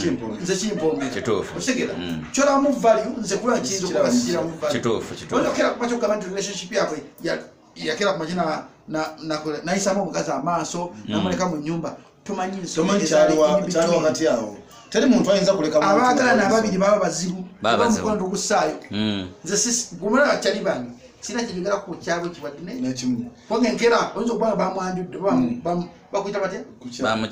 kimpomera. Kituufu. Okitegera. Kyolamu value nze kula kiyinza okuba sikiramu value. Kituufu kituufu. Oyokera kumaje kugamba nti relationship yakwe yakera kumaje na nayisamu omukazi amaaso namuleka mu nnyumba tomanyi nsonga kyali wakati awo. Teri muntu ayinza kuleka muntu. Abaagalana ababiri baba bazibu. Omukono ogusaayo. Nze sisi gumala bakyali bange. Sina kyenjogera ku kyalo kiwadde n'ekimu. Kubanga enkeera oyinza okuba nga bamwanjudde bakuyita batya?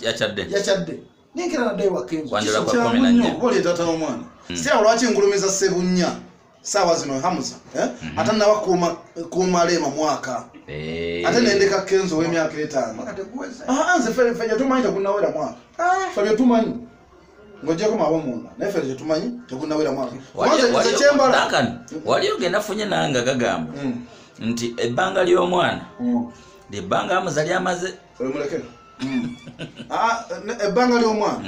Yakyadde. Yakyadde. N'enkeera naddayo wa Kenzo. Kwanjula kwa 14. Kuba oli taata w'omwana. Sira lwaki ngulumiza Ssebunya saawa zino Hamuza ate nawa kuuma Lema mwaka. Ate nendeka Kenzo w'emyaka 5. Nze ffe tetumanyi tegunnawera mwaka. Ffe bye tumanyi. Ng'oggyeko abo munda naye ffe tetumanyi tegunnawera mwaka. Wali ogenda funye nange gagamba nti ebbanga ly'omwana lyebbanga Hamuza lyamaze. Olimuleke. Ebbanga ly'omwana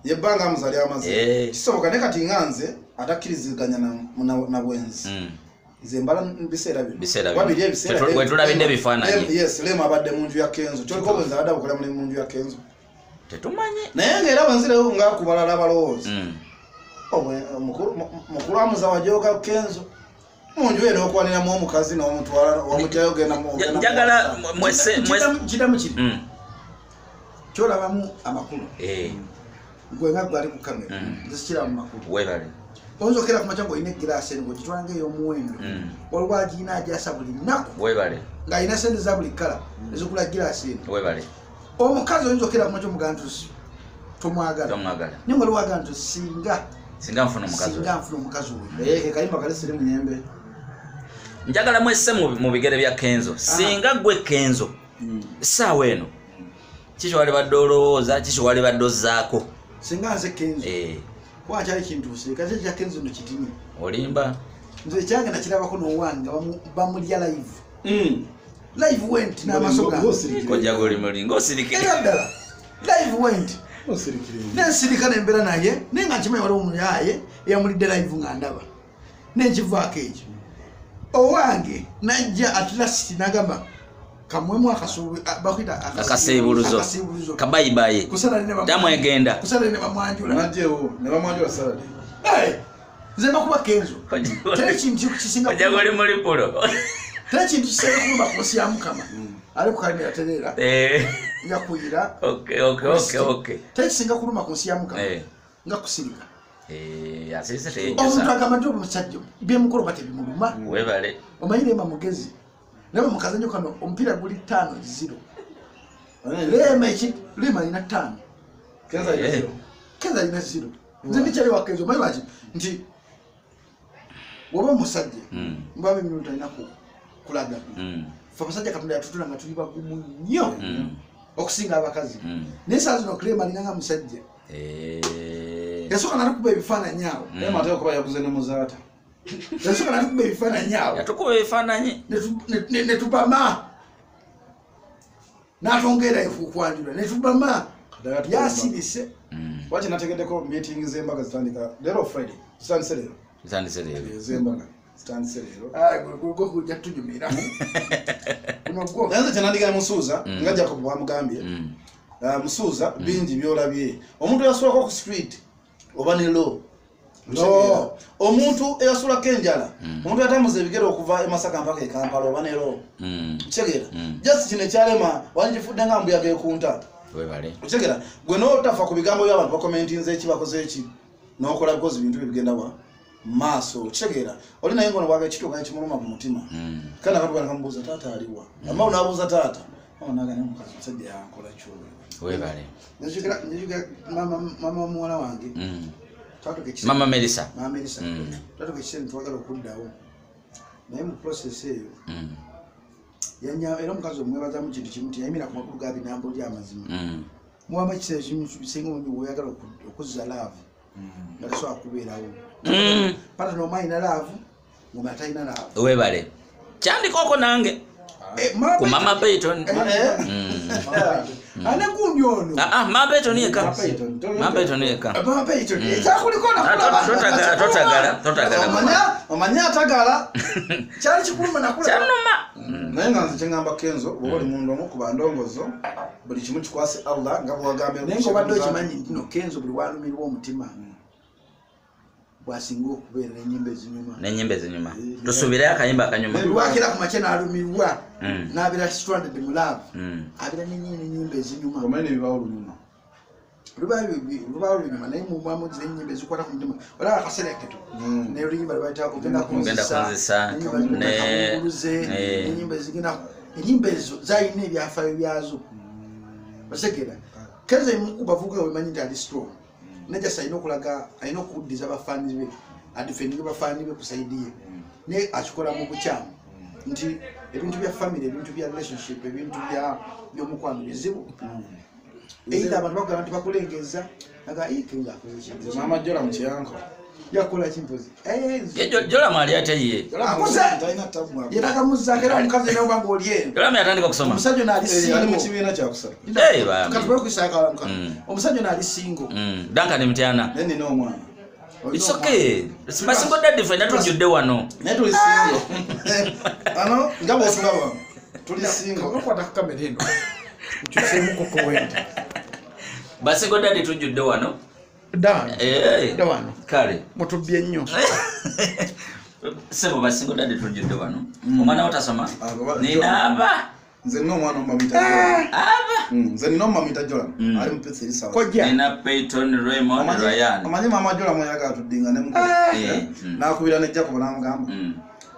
yebbanga Hamuza lyamaze. Kisoboka naye kati nga nze atakkiriziganya na bwenzi. Nze mbala biseera bino. Wabiri ebiseera. Wetulabidde ebifaananyi. Yes, Lema abadde mu nju ya Kenzo. Kyoliko obwenzi abadde abukola mu nju ya Kenzo. Tetumanyi. Naye ng'era bwenzirewo nga kubalala balowooza. Mukulu Hamuza wajooga Kenzo. Mu nju eno okwaniramu omukazi n'omutwala wamugyayo ogenda mu. Njagala mwese kidamu kiri. Kyolabamu amakulu. Gwe nga gwali ku kamera. Nze sikiramu makulu. Webale. Oyinza okera ku makya ng'olina egiraasi eno ng'ogitwala ng'ey'omuwendo. Waliwo agirina agyasa buli nnaku. Webale. Ng'alina ssente za buli kkala ezigula giraasi eno. Webale. Omukazi oyinza okera ku makya omugamba nti tomwagala. Naye nga waliwo agamba nti singa nfuna omukazi oyo. Ke kayimba kali siri munyembe. Njagala mwesse mu bigere bya Kenzo. Singa gwe Kenzo essaawa eno kiki walibadde olowooza, kiki walibadde ozzaako? Singa nze Kenzo. Kuba kyali kintuuse, kati ekya Kenzo nno kitini. Olimba. Nze ekyange nakirabako n'owange bamulya live. Live went n'amaaso gange. Kojja goli muli ng'osirikire. Era ddala. Live went. Nensirika nembeera naye naye nga nkimanyi waliwo omuyaaye eyamulidde live nga ndaba. Nenkivaako ekyo. Owange najja at last n'agamba kamwemu akasiibuluzo kabayibayi tamwegenda. Kusala ne bamwanjula. Najjewo ne bamwanjula salad. Nze mbakuba Kenzo. Teri kintu kisinga. Kojja goli muli pulo. Teri kintu kisinga kuluma ku nsi ya Mukama. Ali ku kalimera tereera. Yakuyira. Okay. Teri kisinga kuluma ku nsi ya Mukama. Nga kusirika. Asirise teyejjusa. Omuntu agamba nti omusajja byemukolo batebimuluma. Webale. Omanyi Lema mugezi. Lema mukazanyo kano omupiira guli 5-0. Lema eki Lema alina 5. Kenzo alina 0. Kenzo alina 0. Nze ndikyali wa Kenzo omanyi lwaki nti woba omusajja mbabe emirundi alina kulaga. Ffe abasajja Katonda yatutula nga tuli bagumu nnyo okusinga abakazi. Naye essaawa zino Lema alina nga musajja. Yasooka n'atukuba ebifaananyi awo. Lema ate okuba yaguze ne Muzaata. Yasooka n'atukuba ebifaananyi awo. Yatukuba ebifaananyi. Ne tubama. N'atwongera okwanjula ne tubama. Yasirise. Lwaki nategeddeko meeting z'embaga zitandika leero Friday. Zitandise leero. Zitandise leero. Ez'embaga zitandise leero. Gwe kujja tunyumira. Guno gwo. Naye nze kye Musuuza nga Jacob bw'amugambye. Musuuza bingi by'olabye. Omuntu yasookako ku street oba ne law No, omuntu eyasulako enjala, omuntu yatambuza ebigere okuva e Masaka mpaka e Kampala oba nero. Kitegeera? Just kino ekyalema wangifudde nga mbuyaga ekunta. Kitegeera? Gwe n'otafa ku bigambo by'abantu bakomentinze eki bakoze eki n'okola bikozi bintu bibigenda wa maaso. Kitegeera? Oli naye ngono bwaga ekituuka ekimuluma ku mutima. Kandi abantu bano kamubuuza taata aliwa. Amma n'abuuza taata. Naga n'omukazi omusajja yankola ky'oyo. Webale. Nzijukira mama muwala wange. Mama Melissa. Mama Melissa. Twatuuka ekiseera twagala okuddawo. Naye mu process eyo. Era omukazi omwebazamu kintu kimu nti yayimira ku makulu ga binambo ly'amazima. Muwamu ekiseera ekimu singa omuntu bw'oyagala okuzza laavu nga tasobola kubeerawo. Pata n'omu alina laavu ng'omulala talina laavu. Webale. Kyandikoko nange. Ku Mama Peyton. Ane gundi ono. Mama Peyton yekka. Mama Peyton yekka. Mama Peyton. Ekyakuliko nakulaba. Totagala, totagala. Omanya atagala. Kyali kikuluma nakulaba. Kyanuma. Naye nga nze kye ŋŋamba Kenzo, bw'oba oli mu ndongo kuba ndongozo, buli kimu kikwase Allah nga bw'ogambye. Naye ng'obadde okimanyi nti no Kenzo buli walumirwa omutima bw'asinga okubeera n'ennyimba ezinyuma. N'ennyimba ezinyuma. Tusuubire akayimba akanyuma. Lwakira ku makya n'alumirwa n'abeera stranded mu love. Abeera n'ennyimba ezinyuma. Omanyi n'ebibaawo olunyuma. Lubaawo olunyuma naye mumwamugira ennyimba ezikwata ku mutima. Olaba akasereketo. Naye oluyimba lwe bayita ogenda kunzisa. N'ennyimba ezigenda ennyimba ezo zalina ebyafaayo byazo. Otegeera? Kenzo ku bavubuka wemanyi nti ali strong. Nejasa alina okulaga alina okuddiza bafaani be adifendinge bafaani be ku sayidi ye naye akikola mu bukyamu nti ebintu bya family, ebintu bya relationship, ebintu by'omukwano bizibu. Either abantu bagamba nti bakulengeza naga Kenzo akoze kintu. Mama Jola mu kiyanko yakola kimpozi. Jola ali ate ye. Akuze yetakamuzaako era omukazi naye obanga oli eno. Jola yatandika okusoma. Omusajja ono ali single. Ali mu kibiina kyakusatu. Katubaye okuyisa omusajja ono ali single. Duncan Mtyana. Naye nina omwana. It's okay. Basingo daddy fena tujjudde wano. Naye tuli single. Ano nga bw'otulaba tuli single. Okwata ku kamera eno. Nkyuseemu koko wenda. Basingo daddy tujjudde wano. Dda wano. Kale. Mutubbye nnyo. Sebo basingo daddy tujjudde wano. Omwana wo tasoma? Nina aba. Nze nina omwana omumamuyita Jola. Aba. Nze nina omumamuyita Jola. Ali mu P3 sawa. Kojja. Nina Peyton Raymond Ryan. Omanyi mama Jola mweyagala tuddinga ne mukulu. N'akubira ne Jacob n'amugamba.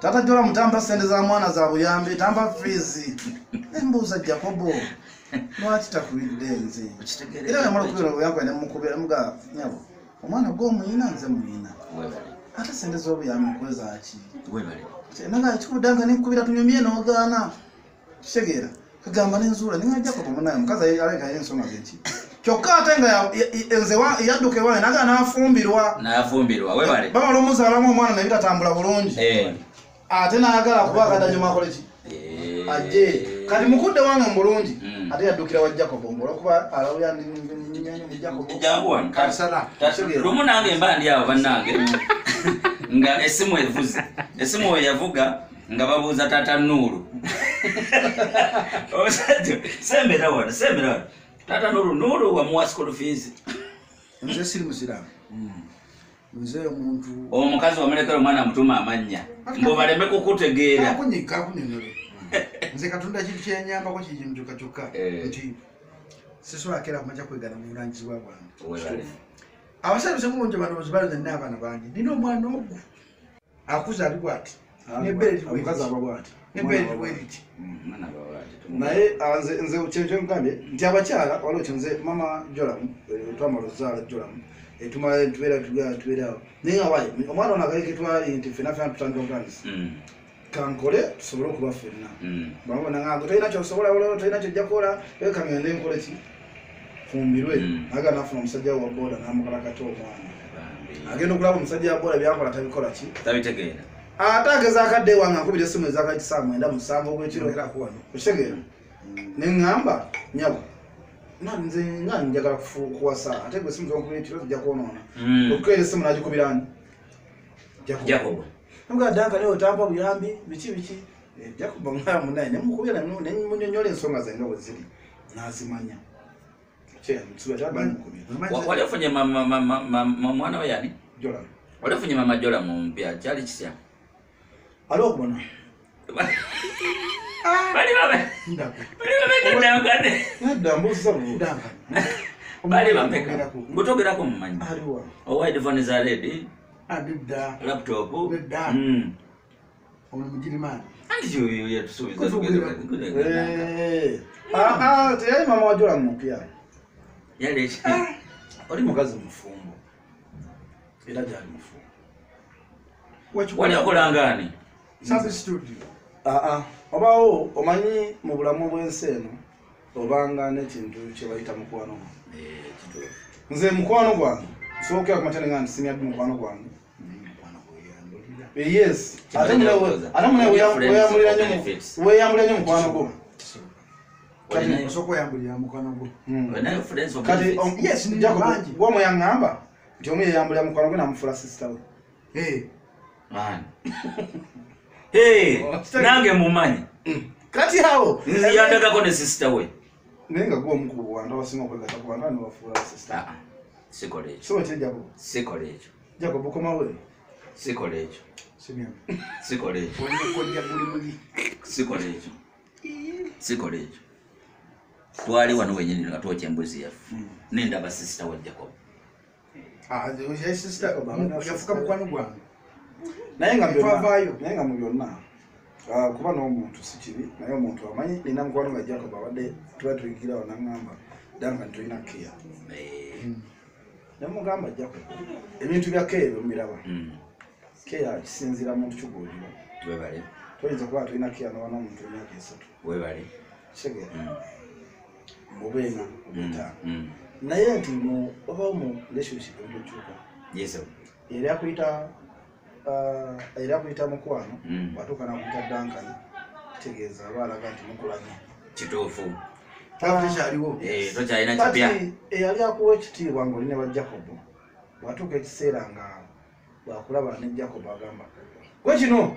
Tata Jola mutampa ssente za mwana za buyambi, tampa fees. Embuuza Jacobo. Lwaki takubidde nze? Era yamala okubira obuyambi ne mukubira muga nyabo. Omwana gw'omuyina nze muyina. Ate ssente z'obuyambi nkweza ki? Naga ekikudanga nenkubira tunyumye n'ogaana. Kitegeera. Kagamba n'enzuula ninga Jacob munaye omukazi aleka ensonga ze ki. Kyokka ate nga nze yadduka ewange naga n'afumbirwa. N'afumbirwa webale. Bamala omuzaalamu omwana naye bitatambula bulungi. Ate n'ayagala kuba akadanyuma akole ki? Ajje. Kati mukudde wange mulungi ate yaddukira wa Jacob olwokuba alawulira ndi Jacob. Jangu wano. Kansala. Lumu nange mba ndi awo bannange nga essimu evuze. Essimu we yavuga nga babuuza taata Nuuru. Omusajja sembera wano, sembera wano. Taata Nuuru, Nuuru wamuwa school fees. Nze siri musiraamu. Nze omuntu. Omukazi wamulekera omwana amutuma amannya. Mbu baleme kukutegeera. Kakunyonyola. Nze Katonda kintu kyenyambako kiri kyokka kyokka nti sisobola keera kumakya kwegana mu bulangizibwa bwange. Abasajja bisinga obungi balowooza balowooza nina abaana bangi. Nina omwana ogwo akuze ali bw'ati. N'ebbeere Omukazi aba bw'ati. N'ebbeere bweriti. Naye nze kye nkugambye nti abakyala waliwo kye nze mama Jola twamala ozaala Jola tumala tubeera awo. Naye nga wayi omwana ono akaleke twali nti ffenna ffenna tutandika obutandisi. Kankole tusobole okuba ffenna. Bamubona nga tolina ky'osobola tolina ky'ojja kukola leka ngende nkole ki fumbirwe. Aga n'afuna omusajja wa boda n'amukalakata omwana. Agenda okulaba omusajja wa boda by'akola tabikola ki? Tabitegeera. Ate agezaako adda ewange ankubira essimu ezaakati ssaawa 9:07 ogw'ekiro. Okitegeera? Ne ŋŋamba nnyabo nze nga njagala kuwasa ate gwe essimu z'onkubira ekiro zijja kwonoona. Okukeera essimu n'agikubira ani? Jacob. Namugamba Duncan naye otampa buyambi biki biki. Jacob nga munaye ne mukubira ne munyonnyola ensonga zange nga bwe ziri n'azimanya. Wali ofunye mwana we yani? Jola. Walifunye mama Jola mu mpya kyali kisya. Aliwo kubona. Bali babe. Bali babe ndangane. Nedda mbuuza ndangane. Bali bameka. Ngutogerako mumanyi. Aliwo. Owa headphone za ready. Adida. Laptop. Nedda. Ono Mugirimani. Anti yo yatusuubiza tugeze. Teyali mama wa Jola mu mpya. Yali. Oli mukazi mufumbo. Era gyali mufumbo. Wali okolangani? Sabi studio. Obaawo omanyi mu bulamu bw'ensi eno obanga n'ekintu kye bayita mukwano gwo. Kituufu. Nze mukwano gwange sookera ku makya nga nsimya bi mukwano gwange. Yes. Ate mune weeyambulira nnyo mukwano gwo. Kati osooka oyambulira mukwano gwo. Kati yes, Jacob gwomu yaŋŋamba nti omu yeeyambulira mukwano gwe n'amufuula sister we. Man. Nange mumanyi. Kati awo nze yandagako ne sister we. Naye nga gwe omukulu wantu abasinga okwegatta ku bantu ani bafuula sister. Sikola ekyo. So ki Jacob? Sikola ekyo. Jacob okomawo. Sikola ekyo. Sikola ekyo. Sikola ekyo. Sikola ekyo. Twali wano wennyini nga twokya embuzi yaffe. Nendaba sister wa Jacob. Sister yafuka mukwano gwange. Naye nga mu byonna kuba n'omuntu si kibi naye omuntu amanyi nina mukwano nga Jacob abadde tuba tuyigirawo n'aŋŋamba Duncan tolina care. Ne mugamba Jacob ebintu bya care ebyo mbiraba. Care kisinziira muntu kigulirwa. Webale. Toyinza kuba tolina care n'oba n'omuntu emyaka 3. Webale. Kitegeera. Oba 4 oba 5. Naye nti oba mu relationship ebintu bikyuka. Yes. Era akuyita era kuyita mukwano watuuka nakuyita Duncan kitegeeza aba alaga nti mukulanye. Kituufu. Tokyaliwo. Tokyalina kipya. Kati eyali akuwa ekitiibwa ng'oli ne wa Jacob watuuka ekiseera nga bwakulaba ne Jacob agamba gwe kino.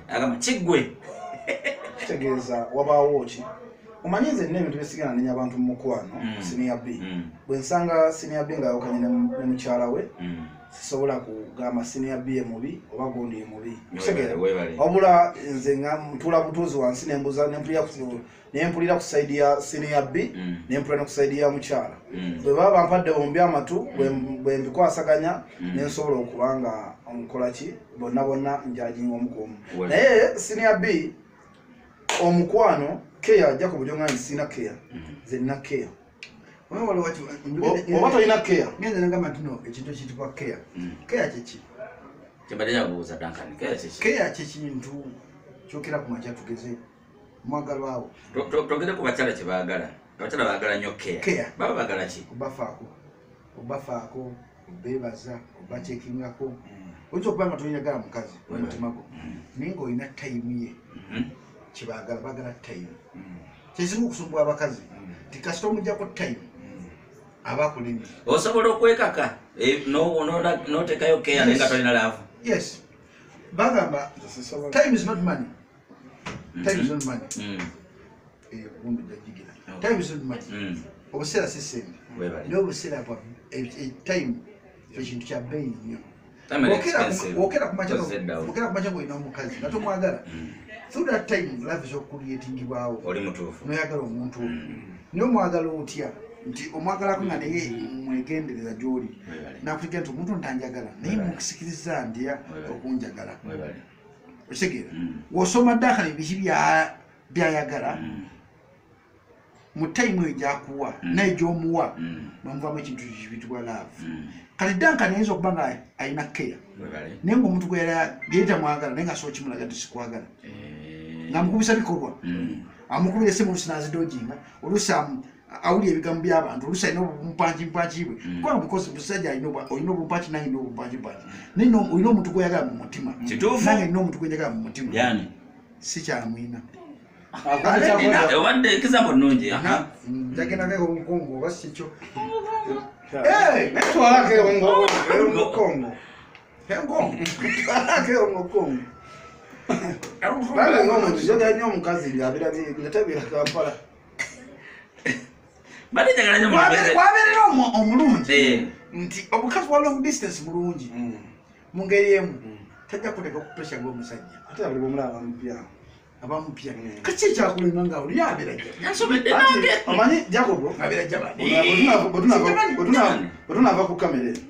Agamba kiggwe. Kitegeeza wabaawo ki? Omanyi nze nina ebintu byesigala nenya abantu mu mukwano senior B. Bwe nsanga senior B ng'ayawukanye ne mukyala we sisobola kugamba senior B ye mubi oba gundi ye mubi. Kitegeera. Wabula nze nga ntuula butuuzi wansi nembuuza nempulira ku side ya senior B nempulira ne ku side ya mukyala. Bwe baba bampadde bombi amatu bwe mbikwasaganya ne nsobola okuba nga nkola ki bonna bonna njajinga omu ku omu. Naye senior B omukwano care Jacob gy'oŋŋamba nti sirina care nze nina care. Oba tolina care. Ngenze nagamba nti no ekintu ekiyitibwa care. Care kye ki? Kyembadde njakubuuza Duncan, care kye ki? Care kye kintu kyokera ku makya tugeze omwagalwawo. Twogere ku bakyala kye baagala. Abakyala baagala nnyo care. Baba baagala ki? Obafaako, obeebaza, obakyekingako. Oyinza okuba nga toyagala mukazi mu mutima gwo naye ng'olina time ye. Kyebaagala baagala time. Kyekisinga okusumbuwa abakazi nti kasita omuggyako time aba akulemye. Osobola okwekaka n'oteekayo care naye nga tolina love. Yes. Bagamba time is not money. Time is not money. Gundi jajigira. Time is not money. Obuseera si ssente. Naye obuseera bwa time ekintu kya bbeeyi nnyo. Wokera ku makya ng'olina omukazi nga tomwagala. Through that time love is okucreatingibwawo. Oli mutuufu. Noyagala omuntu oyo. Naye omwagala otya nti omwagalako nga naye mwegendereza gy'oli. Nakutegera nti omuntu ntanjagala naye mukusikiriza ndya okunjagala. Okitegeera? Bw'osoma Duncan biki byayagala mu time eyo gy'akuwa naye gy'omuwa bamuvaamu ekintu kiyitibwa love. Kati Duncan ayinza okuba nga alina care naye ng'omuntu gwe yali tamwagala naye nga so kimulaga nti sikwagala. Ng'amukubisa bikolwa. Amukubira essimu oluusi n'azidojinga, oluusi awulira ebigambo by'abantu, oluusi alina obumpangimpangi bwe. Kubanga because musajja olina obumpaki nange nina obumpangimpangi. Naye olina omuntu gw'oyagala mu mutima. Nange nina omuntu gwe njagala mu mutima. Si kyamwina. Obadde example nnungi. Njagendako obukongo oba si kyo. Twalako Kongo. Twalako Kongo. Bale ng'omuntu njagala nnyo omukazi nga tabeera Kampala. Mbadde njagala nnyo Wabeerera omulungi nti obukazi bwa long distance bulungi. Mu ngeri emu tajja kuteeka ku pressure gw'omusajja. Ate buli bw'omulaba mupya. Abamupya. Kaki ekyakulema nga oli abeera jja. Nsobedde nange. Omanyi Jacobo abeera jja bani. Bwe tunaava ku kamera eno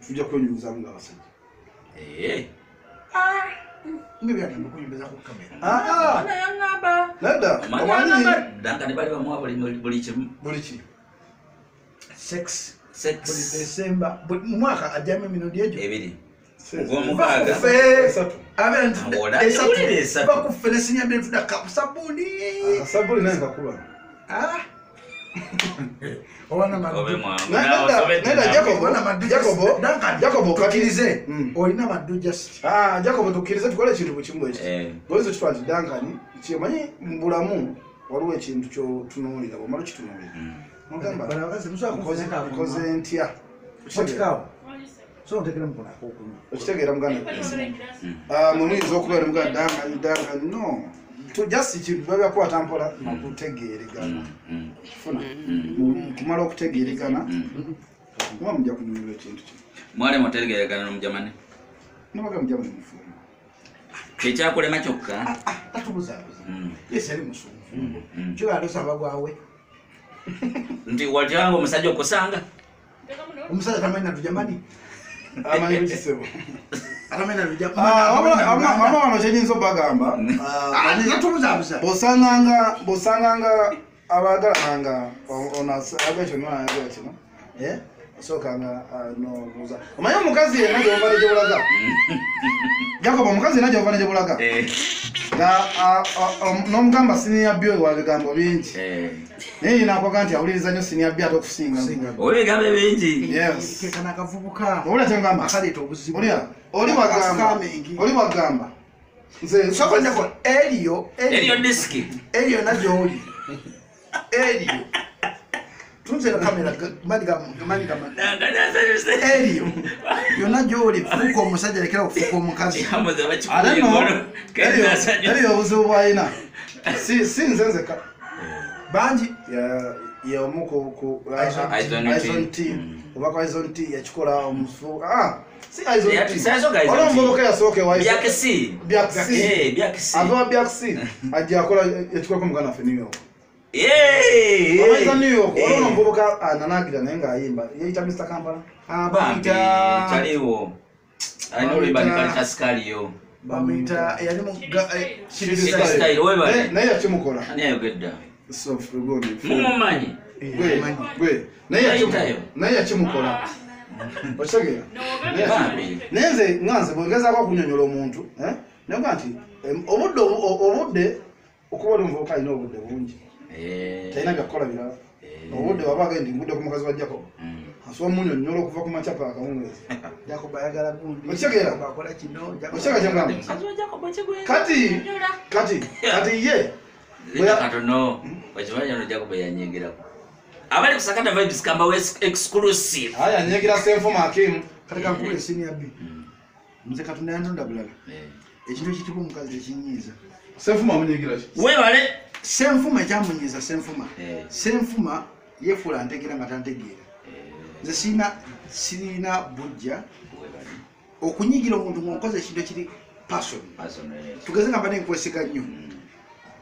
tujja kwenyumizaamu ng'abasajja. Ngebyagamba okunyumiza ku kamera. Yaŋŋamba. Nedda. Omanyi Duncan bali bamuwa buli kimu. Buli ki? Sex. Buli December. Buli mwaka ajjamu emirundi egyo. Ebiri. Ogw'omukaaga. Esatu. Bakuffe ne sinyambire tudda sabbuuni. Sabbuuni naye nkakuba. Jacobo tukkirize. Olina maddu just. Jacobo tukkirize tukole ekintu bwe kimu bwe kiti. Bw'oyinza okitwala nti Duncan omanyi mu bulamu waliwo ekintu ky'otunuulira bw'omala okitunuulira. N'ogamba nkoze ntya. So ntekera mukono ak'okunywa. Okitegeera muganda. Mwe muyinza okubeera muganda Duncan no. Just kintu biba byakwata mpola nakutegeeregana. Funa. Kumala okutegeeregana muba mujja kunyumirwa ekintu kino. Mwali mutegeeregana n'omujamani? Nabaga mujamani mufumbo. Kyekyakulema kyokka? Tatubuzaabuza. Yes yali musumufumbo. Kyo alosaba gwawe. Nti watyanga omusajja okusanga? Omusajja tamanyi na tujamani. Amanyi bikisebo. Atamanyi na tujamani. Wama wano kyenyinza obbagamba. Tatubuzaabuza. Bw'osanganga abaagalana ono ayagala kino n'ayagala kino. Osookanga n'obuuza. Omanyi omukazi yenna gy'ova ne gy'olaga. Jacob omukazi yenna gy'ova ne gy'olaga. N'omugamba siniya byo wa bigambo bingi. Naye nakwaga nti awuliriza nnyo siniya byo ate okusinga. Oba ebigambo bingi. Yes. Kekana akavubuka. Owulira kye ngamba? Akaleeta obuzibu. Oli wagamba. Nze sooka njako Elio disiki. Elio na gy'oli. Elio. Tunze na kamera mani gama. Elio. Yonna gy'oli fuuka omusajja lekera okufuuka omukazi. Ate nno Elio obuzibu bw'alina. Si nze nzekka. Bangi. Y'omu ku Aizon T. Oba ku Aizon T yakikola omufu. Si Aizon T. Waliwo omuvubuka yasooka ewa Byakisi. Byakisi. Ava wa Byakisi ajja akola yakikolako muganda waffe New York. Omanyiza New York waliwo n'omuvubuka ananaagira naye ng'ayimba yeeyita Mr. Kampala. Bambi taliwo. Alina oluyimba ne Kalita Sikaliyo. Bamuyita yali mu Style webale. Naye yakimukola. Ani ayogedde? Mumumanyi. Gwe. Naye yakimukola. Okitegeera? Naye nze nga nze bwe ngezaako okunyonnyola omuntu, naye nti obudde okuba oli omuvubuka alina obudde bungi. Talina byakukola birala. Obudde waba agenda ngudde ku mukazi wa Jacob. Asobola omunyonnyola okuva ku makya paka akawungeezi. Jacob ayagala gundi. Okitegeera? Akola kino. Okitegeera kye ngamba? Kati ye katono okimanyi ono Jacob yanyigirako. Abali ku Sakata Vibes kamba we exclusive. Aya nyigira Senfuma Hakim. Kati kankule senior B. Nze Katonda yantonda bulala. Ekintu ekituka omukazi ekinyiiza. Senfuma amunyigira ki? Weebale. Senfuma ekyamunyiiza Senfuma. Senfuma yeefuula antegeera nga tantegeera. Nze sirina bujja okunyigira omuntu ng'onkoze ekintu ekiri person. Tugeze nga mbadde nkwesiga nnyo.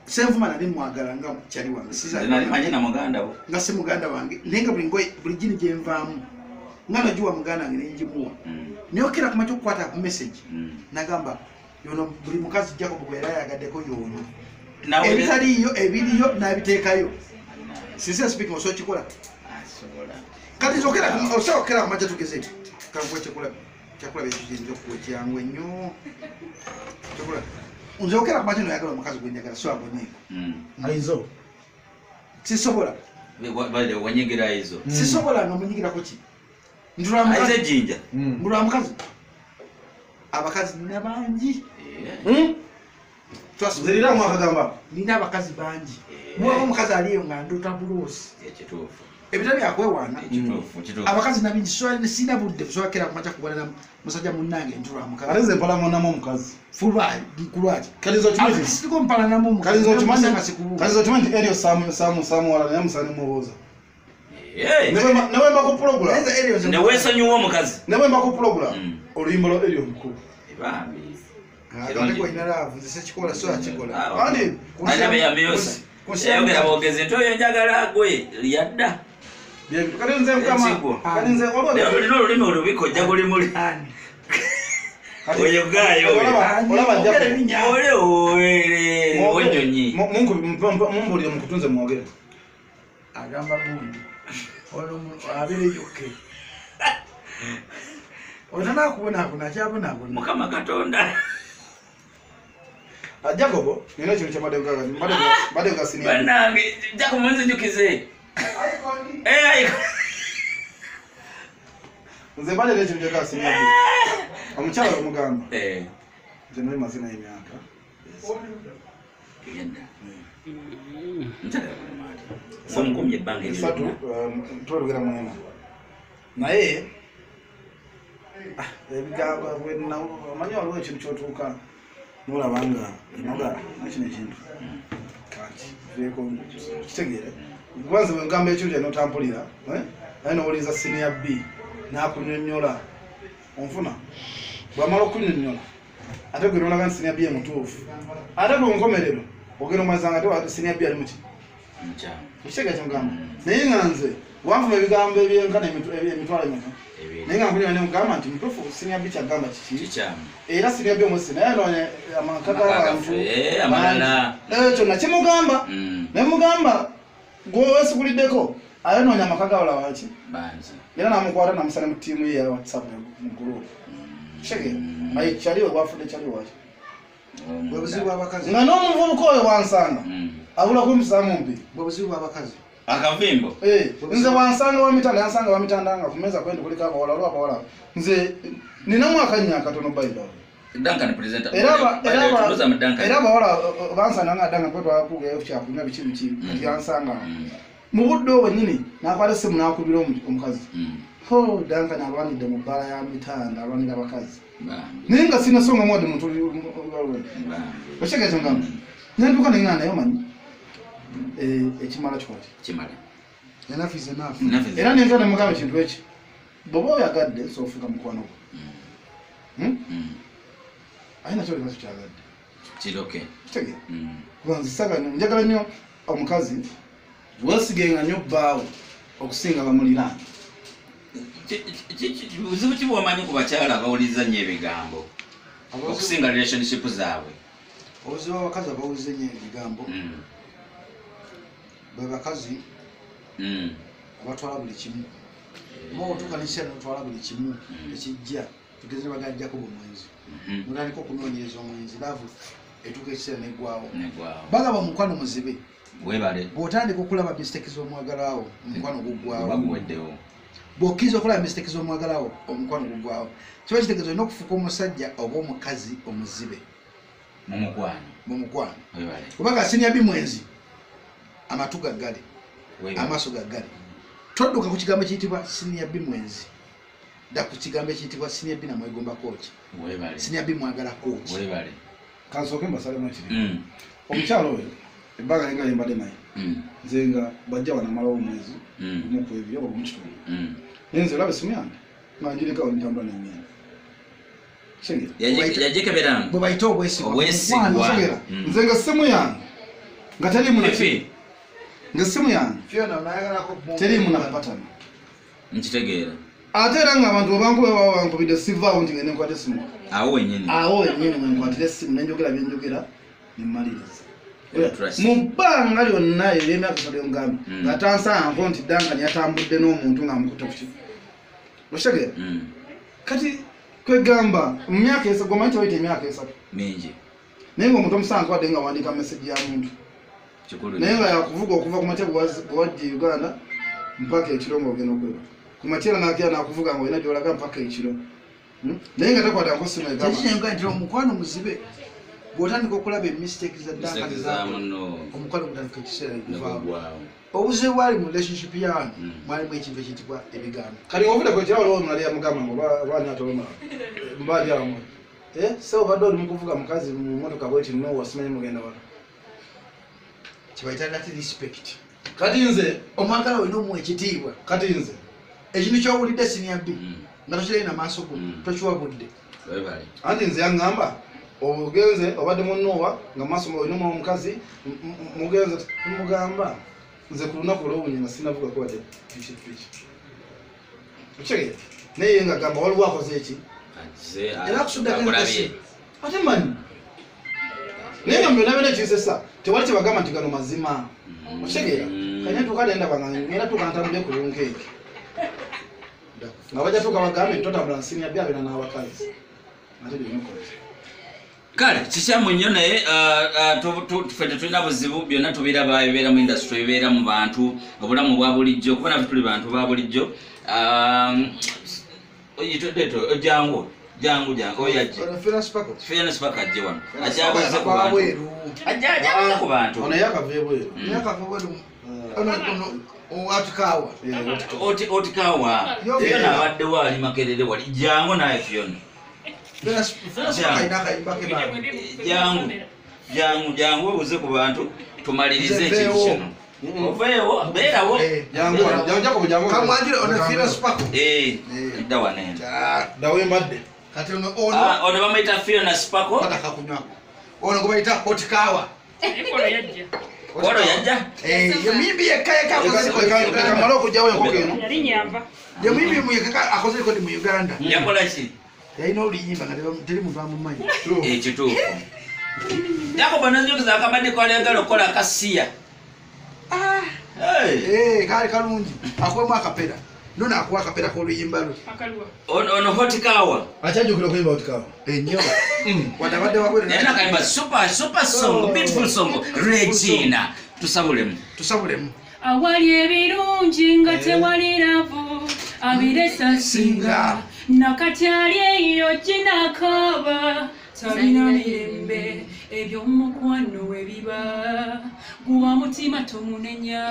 Senfuma nali mwagala nga kyali wange. Nali na muganda wo. Nga si muganda wange naye nga buli ngoye buli gini gye nvaamu nga nagiwa muganda wange ne ngimuwa. Naye okera ku makya okukwata ku message nagamba yono buli mukazi Jacob gwe yali ayagaddeko y'ono. Ebitaliiyo ebiriyo n'abiteekayo. Sincere speaking osobola okikola. Kati osobola okukera ku makya tugeze kankuwe kyakulaba ekyo kiyinza okuwa ekyangu ennyo. Nze okera ku makya noyagala omukazi gwe njagala so agonyiiko. Aizo. Sisobola. Wanyigira Aizo. Sisobola nga munyigirako ki? Aizo ejjinja. Ndulwa mukazi. Abakazi nina bangi. Nziriramu akagamba. Nina abakazi bangi. Muwaba omukazi aliyo nga nduta buloosi. Ekituufu. Ebitabo byakwewaana. Ekituufu. Abakazi nabingi sirina budde busobola kera ku makya kubonera musajja munnange ntulwa mukazi. Ate nze mpalanamu omukazi. Kulwaki? Kalizo okimanyi? Siriko mpalanamu omukazi. Kalizo okimanyi nti Elio Samu wala naye musaani mubuuza. Ne bwe ku program. Ne weesonyiwa omukazi. Ne bwe ku program. Oluyimba lwa Elion mukulu. Bambi. Ate kwina love nze sekikola so akikola. Andi anabe yambiyosa. Yayogera bwogezi nti oyo njagala gwe yadda. Kati nze mukama. Kati nze olwo olulimi olubiko ojja gulimuli. Oyo gaayo. Olaba ole ole onyonyi. Mumbulire mukutunze mwogere. Agamba gundi. Ono abere yoke. Otana kubona kyabona. Mukama Katonda. Jacobo, nina kintu kyabadde mbadde nga senior. Bannange, Jacobo nzijukize. Nze mbadde n'ekintu kyagala senior. Omukyala omugamba. Nze nali mazina y'emyaka. Yenda. Nkyala omukumye ebbanga esatu twolugera munene. Naye ebigambo omanyi waliwo ekintu ky'otuuka nolaba nga emagala nakino ekintu kati veeko kitegeere kubanze bwe ngamba ekintu kya notampulira naye nowuliriza senior B n'akunyonnyola onfuna bw'amala okunyonnyola ate gwe nolaga nti senior B ye mutuufu ate ku nkomerero ogenda omazanga ate senior B ali muki ekitegeera kyemugamba naye nga nze wanfuma ebigambo ebyenkana emitwalo emeka naye nga nkunywa nemugamba nti mutuufu senior B kyagamba kiki era senior B omusi naye anoonya amaka g'abantu ekyo nakimugamba nemugamba gweweesiguliddeko ayanoonya amaka g'awala waki era namukwata namusana mu ttiimu ye ya WhatsApp mu group kitegeera naye kyaliwe gwafudde kyaliwe waki nga n'omuvubuka oyo wansanga abula kumpisaamu mbi bwebuzibu bw'abakazi akavimbo nze wansanga wa mitanda yansanga wa mitanda nga ku mmeeza kwendi kuliko abawala olwo abawala nze ninamu akannya akatono by the way Duncan presenter era abawala bansanga nga Duncan kwetwakugayo kyakunywa biki biki kati yansanga mu budde obwo nnyini n'akwata essimu n'akubira omukazi ho Duncan alwanidde mu bbaala ya mitanda alwanira abakazi naye nga sina songa mwadde muntu okitegeeza ngamba nentuuka neŋŋana naye omanyi ekimala kikwati kimala enough is enough era nenka nemugamba ekintu eki bw'oba oyagadde nsobola ofuuka mukwano gwo aye nakyo olina kikyagadde kiroke kitegeera kuba nze saga njagala nnyo omukazi weesigenga nnyo bbaawo okusinga bamuliraana buzibu ki bw'omanyi ku bakyala abawuliriza nnyo ebigambo okusinga relationship zaabwe obuzibu abakazi abawuliriza ennyo ebigambo bwe bakazi abatwala buli kimu oba otuuka n'ekiseera n'otwala buli kimu ekijja tugeze bagajjako bumwenzi notandika okunoonyereza omwenzi laavu etuuka ekiseera neggwawo bagaba omukwano muzibe bw'otandika okulaba mistake z'omwagalawo omukwano guggwawo bw'okkiriza okulaba mistake z'omwagalawo omukwano guggwawo kiba kitegeeza olina okufuuka omusajja oba omukazi omuzibe mu mukwano kubanga senior B mwenzi amatu gaggale amaaso gaggale todduka ku kigambo ekiyitibwa senior B mwenzi dda ku kigambo ekiyitibwa senior B namwegomba kooki senior B mwagala kooki kansooke mbasalemu ekiri omukyalo oyo ebbanga linga lyembadde naye nze nga bajja wanamalawo omwezi gumu ku ebiri oba gumu kitundu naye nze olaba essimu yange nga njirekawo ntambula n'engenda yagikeberanga bwe bayita obwesigwa nze nga essimu yange nga teriimu nga essimu yange teriimu na patana nkitegeera ate era nga abantu bwe baba bankubidde sivaawo nti ngende nkwate essimu awo wennyini wenkwatira essimu nenjogera byenjogera nemmaliriza mu bbanga lyonna ery'emyaka esatu yomugambye nga tansanko nti Duncan yatambudde n'omuntu ng'amukutte ku ki okitegeera kati kwegamba mu myaka esatu gomanyi kyebayita emyaka esatu mingi naye ng'omuntu omusango wadde nga wandiika message ya muntu naye nga yakuvuga okuva ku makya bwewajja e Uganda mpaka ekiro ng'ogenda okwebaka ku makya era n'akira n'akuvuga ng'olina gy'olaga mpaka ekiro naye nga takwatako ssimu egamba nti omukwano muzibe bw'otandika okulaba emistake za Duncan omukwano gutandika ekiseera guvaawo obuzibu bwali mu relationship yange mwalimu ekintu ekiyitibwa ebigambo kati ng'ovudde ku ekirabo olwo omulala yamugamba ngo lwani ate olumala mbaali awo se obadde oli mu kuvuga mukazi mu mmotoka bweti nowa simanyi mugenda wala kibayita nati respect. Kati nze omwagala olina omuwa ekitiibwa. Kati nze ekintu ky'owulidde senior B nga tokirina maaso go tokiwa budde. Anti nze yaŋŋamba ogenze obadde munoowa nga maaso olina omukazi mugenze mugamba nze ku lunaku olw'obunye nga sinnavugako wadde pikipiki. Okitegeera? Naye ye ng'agamba waliwo akoze eki? Era akusuddako enkasi. Ate mmanyi. Naye nga byonna byonna ekinsesa tewali kye bagamba nti gano mazima. Okitegeera? Kati ntuuka ne ndaba nga ngenda tuuka ntambule ku bunkeeke. Nga bajja tuuka bagambe nti totambula nsinia B abeera n'abakazi. Ate byonna. Kale kikyamu nnyo naye ffe tetulina buzibu byonna tubiraba ebibeera mu industry ebibeera mu bantu obulamu bwa bulijjo kuba naffe tuli bantu ba bulijjo. Jangu jangu jangu oyo ajje. Fiona Sparkle ajje wano. Ajje abuuze ku bantu. Ajje abuuze ku bantu. Ono yakava ebweru. Yakava ebweru. Ono Otikawa. Otikawa. Fiona abaddewo ali Makerere wali. Jangu naye Fiona. Jangu jangu jangu obuuze ku bantu tumalirize ekintu kino. Oveewo beerawo. Jangu jangu jangu. Kamwanjire ono Fiona Sparkle. Dda wano eno. Ddawo mbadde. Kati ono ono ono bamuyita Fiona Sparkle. Kata kakunywako. Ono gwe bayita Otikawa. Ekola yajja. Ono yajja? Ye muyimbi yekka yekka akoze kamala okugyawo enkoko eno. Yali nyamba. Ye muyimbi yekka akoze rekodi mu Uganda. Yakola ki? Yalina oluyimba nga teri muntu amumanyi. Ekituufu. Jacob anazunguza akabadde kwali okukola akasiya. Kaali kalungi. Akuwemu akapera. Nono akuwa akapera k'oluyimba lwe. Ono Otikawa. Akyajjukira okuyimba Otikawa. Ennyo. Wadde abadde wabweru. Naye nakayimba super super song, beautiful song. Regina. Tusabulemu. Tusabulemu. Awali ebirungi nga tewali love abiresa singa nakati ali eyo ginakaaba talina mirembe eby'omukwano we biba guba mutima tomunenya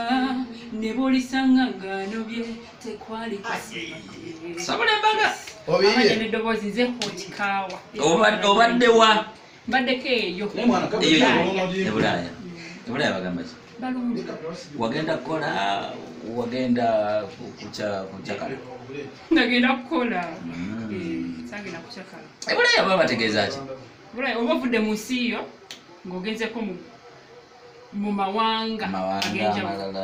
ne bw'olisanga ng'anobye tekwali kusiba. Sabula embaga. Abadde n'eddoboozi nze Otikawa. Obadde wa? Mbaddeko eyo. E Bulaaya. E Bulaaya bagamba ki? Balungi. Wagenda kukola wagenda kukyakala. Nagenda kukola. Sagenda kukyakala. E Bulaaya baba bategeeza ki? Bulaaya oba ovudde mu nsi yo ng'ogenzeko mu mawanga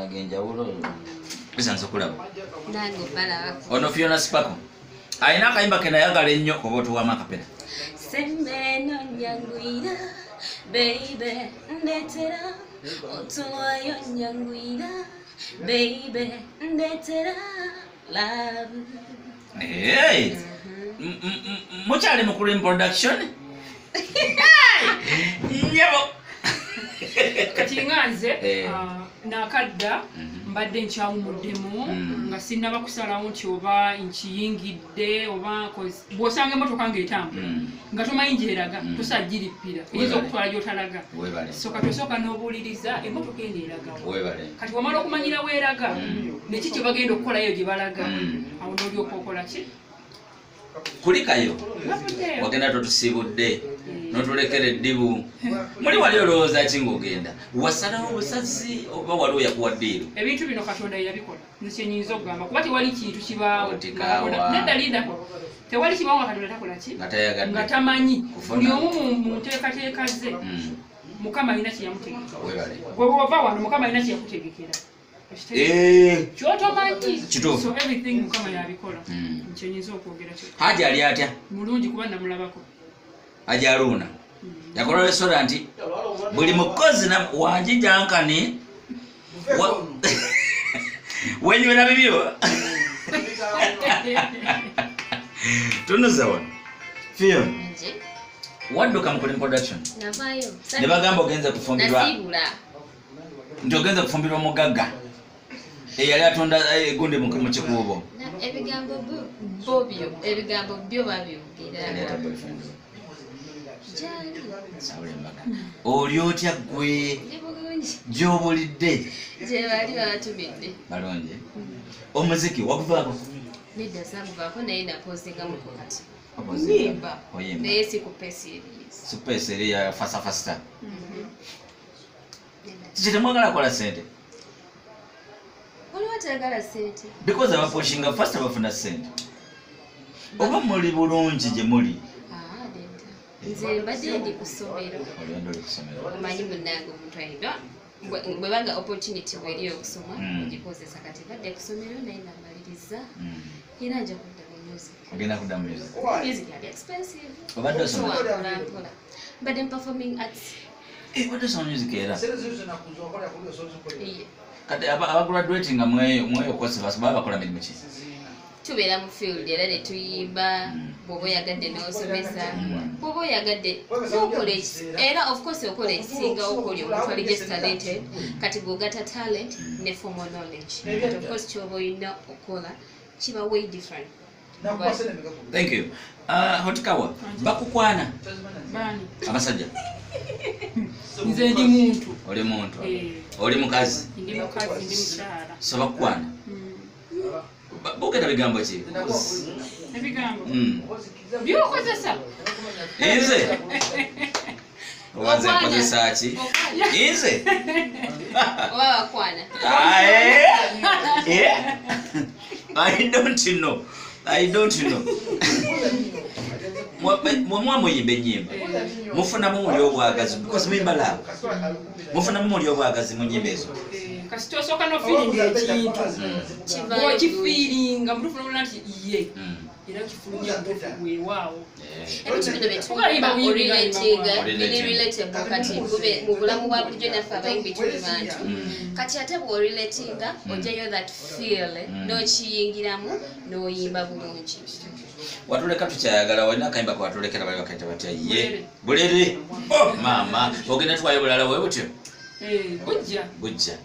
ag'enjawulo. Bisanze okulaba. Nange obalabako. Ono Fiona Sparkle. Alina akayimba ke nayagala ennyo oba otuwamu akapera. Sembeno nyangwira baby ndetera otuwayo nyangwira baby ndetera love. Hey! Mukyali mu Cream Production? Nyabo. Kati nga nze nakadda mbadde nkyawumuddemu nga sinnaba kusalawo nti oba nkiyingidde oba bw'osanga emmotoka ng'etambula nga tomanyi gy'eraga tosobola girippira oyinza okutwala gy'otalaga. So kati osooka n'obuuliriza emmotoka eno eragawa. Kati wamala okumanyira weeraga neki kye bagenda okukolayo gye balaga awo n'olyoka okola ki? Kulikayo wagenda totusiibudde n'otulekera eddibu. Muli wali olowooza ki ng'ogenda? Wasalawo obusazi oba waliwo yakuwa ddiiru? Ebintu bino Katonda ye yabikola. Nze kye nnyinza okugamba kuba tewali kintu kibaawo. Nedda lindako. Tewali kibaawo nga Katonda takola ki? Nga tamanyi. Buli omu mu nteekateeka ze Mukama alina kye yamutegekera. Gwe bw'ova wano Mukama alina kye yakutegekera. Kyotomanyi. So everything Mukama yabikola. Kye nnyinza okwogera kyokka. Haji ali atya? Mulungi kuba namulabako. Haji Haruna. Yakola restaurant buli mukozi wangi jankani wenywera bibyo. Tunuza wano. Fiona. Wadduka mu Cream Production. Navaayo. Ne bagamba ogenze kufumbirwa. Nasiibula. Nti ogenze kufumbirwa omugagga. Eyali atunda egundi mu kikuubo. Ebigambo byo ebigambo byo babyogera. Oli otya ggwe? Gy'obulidde? Gye bali babatumidde. Balungi. Omuziki waguvaako? Nedda saaguvaako naye napozingamuko kati. Nyimba. Naye si ku pace eri. Si pace eri ya fasa fasta. Kiki temwagala kukola ssente? Atayagala ssente. Because abapushinga first abafuna ssente. Oba muli bulungi gye muli. Nze mbadde ndi ku ssomero. Olwendo oli ku ssomero. Omanyi munnange omuntu alina bwebanga opportunity bweri okusoma ogikozesa. Kati badde ku ssomero naye namaliriza. Era nja kudda mu music. Ogenda kudda mu music. Music yali expensive. Obadde osoma? Mbadde performing arts. Obadde osoma music era? Kati abagraduating nga mweyo course baba bakola mirimu ki? Tubeera mu field era ne tuyimba, bw'oba oyagadde n'osomesa, bw'oba oyagadde n'okola era of course okola ekisinga okola omuntu ali just talented. Kati bw'ogatta talent ne formal knowledge. But of course ky'oba olina okukola kiba way different. Thank you. Hotkawa, bakukwana? Bani? Abasajja. Nze ndi muntu. Oli muntu. Oli mukazi. Ndi mukazi, ndi mukyala. So bakukwana? Bogera bigambo ki? Ebigambo. By'okozesa. Nze. Obanze nkozesa ki? Nze. Oba bakwana. I don't know. I don't know. Mwe muyimba ennyimba. Mufunamu muli obwagazi because muyimba love. Mufunamu muli obwagazi mu nnyimba ezo. Kasita osooka n'ofiiringa ekintu. Bw'okifiiringa mutuufu n'owulira nti ye. Era kifulumya mutuufu weewaawo. Ebintu bino bye tuyimba orelatinga, biri relatable kati mu bulamu bwa bulijjo naffe abayimbi tuli bantu. Kati ate bw'orelatinga ojjayo that feel n'okiyingiramu n'oyimba bulungi. Watuleka tukyayagala walina akayimba ke watulekera bali bakaita batya ye. Bulere. Oh maama, ogenda tuwayo bulala bwe butyo? Bujja. Bujja.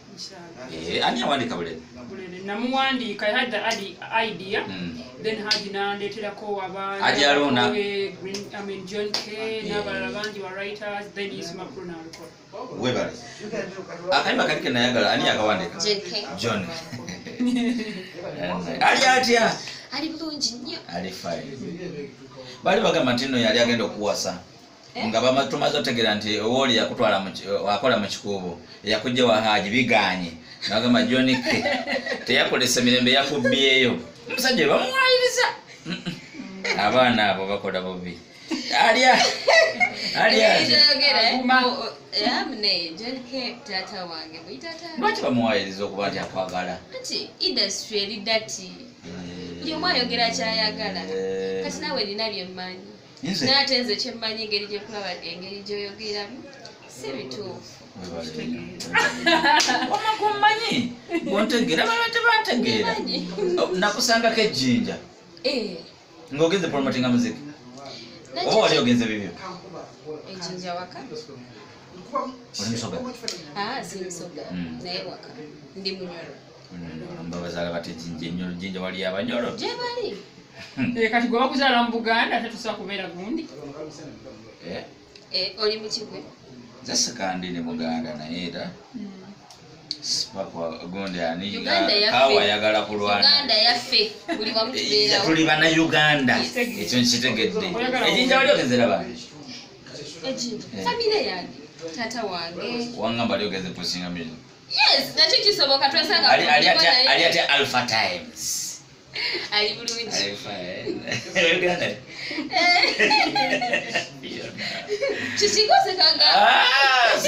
Ani awandiika bulere? Bulere namuwandiika, I had the idea. Then Haji n'andeeterako abaana. Haji Haruna. I mean John K n'abalala bangi ba writers, then Isma Pro n'alukola. Webale. Akayimba kali ke nayagala ani akawandiika? John K. John. Ali atya? Ali bulungi nnyo. Ali fine. Bali bagamba nti nno yali agenda okuwasa. Nga tumaze otegeera nti owooli yakutwala akola mu kikuubo yakujja wa Haji bigaanye. Nagamba John K teyakolesa mirembe yakubbyeyo. Omusajja bamuwayiriza. Abaana abo bakola bubi. Alya. John K taata wange muyita taata. Lwaki bamuwayiriza okuba nti akwagala? Anti industry eri dati. Buli omu ayogera ky'ayagala. Kati naawe nina bye mmanyi. Naye ate nze kye mmanyi engeri gye nkulaba engeri gy'oyogeramu si bituufu. Wamma gummanyi gontegeera baba tebantegeera. Nakusangako ejjinja. Ng'ogenze promotinga muziki. Oba wali ogenze bibyo? Ejjinja waka. Oli musoga? Si musoga naye waka. Ndi munyoro. Mbabazaala bati ejjinja ennyoro, jjinja wali abanyoro. Gye bali. Kati gwe bakuzaala mu Buganda ate tosobola kubeera gundi. Oli mukigwe? Nze Ssekandi ndi Muganda naye era gundi ani kaawa ayagala kulwana. Uganda yaffe buli wamu tubeerawo. Tuli bannayuganda ekyo nkitegedde. Ejjinja wali ogenze laba? Ejjinja famire yange taata wange. Wangamba wali ogenze pusinga music. Yes, nakyo kisoboka twasanga. Ali atya Alpha Times. Ali bulungi. Ali fine. Oyogera naye? Kikikosekanga.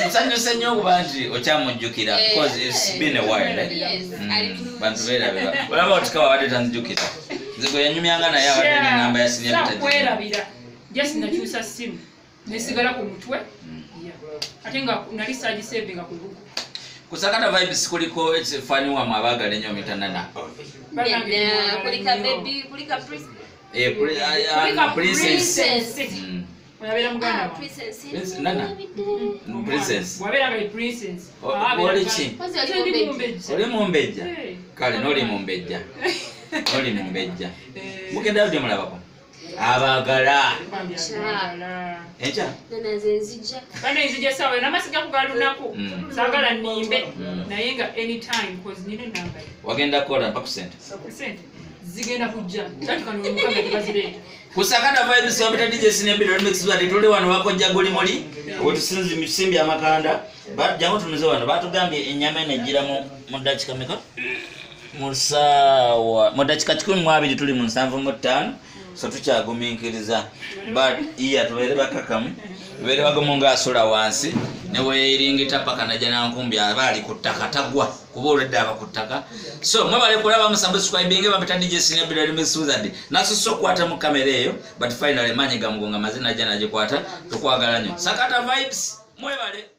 Nsanyuse nnyo okuba nti okyamujjukira because it's been a while. Yes, ali bulungi. Bantu beerabira. Olaba Otikawa abadde tanzijukira. Nze gwe yanyumyanga naye abadde n'ennamba ya siniya bitagiina. Sakwerabira. Just nakyusa ssimu. Nesigala ku mutwe. Ate nga nali saagisevinga ku Google. Kusakata vibes kuliko fani wamwe abaagala ennyo mitanana. Kulika baby, kulika princess. Princess. Oyabeera muganda wange. Princess. Nana. Princess. Wabeera nga princess. Oli ki? Oli mumbejja. Kale n'oli mumbejja. Oli mumbejja. Mugenda ludde mulabako. Abaagala. Enkya? Nana nze nzija. Bane nzija essaawa yonna amasiga ku ga lunaku. Saagala nnimbe naye nga anytime cause nina ennamba ye. Wagenda kukola mpa ku ssente. Ssente zigenda kujja. Tandika n'omukaga tebazireeta. Kusakata vibes wabita DJ Sinebiro remix bati tuli wano wakojja guli muli wetusimbye amakanda jangu tunuze wano batugambye ennyama eno ejjira mu ddakiika meka? Musawa mu dakika 12 tuli mu 75, so tukyagumiikiriza, but iya tubeere bakakamu, tubeere bagumu ng'asula wansi ne weeringita paka najja nankumbi aba ali ku ttaka tagwa kuba olwedde aba ku ttaka. So mwebale kulaba, musubscribinge. Bampita DJ Senior Bilal Misuzad. Nasusse okukwata mu kamera eyo, but finally maanyi gamugonga mazina najja nagikwata. Tukwagala nnyo. Sakata Vibes, mwebale.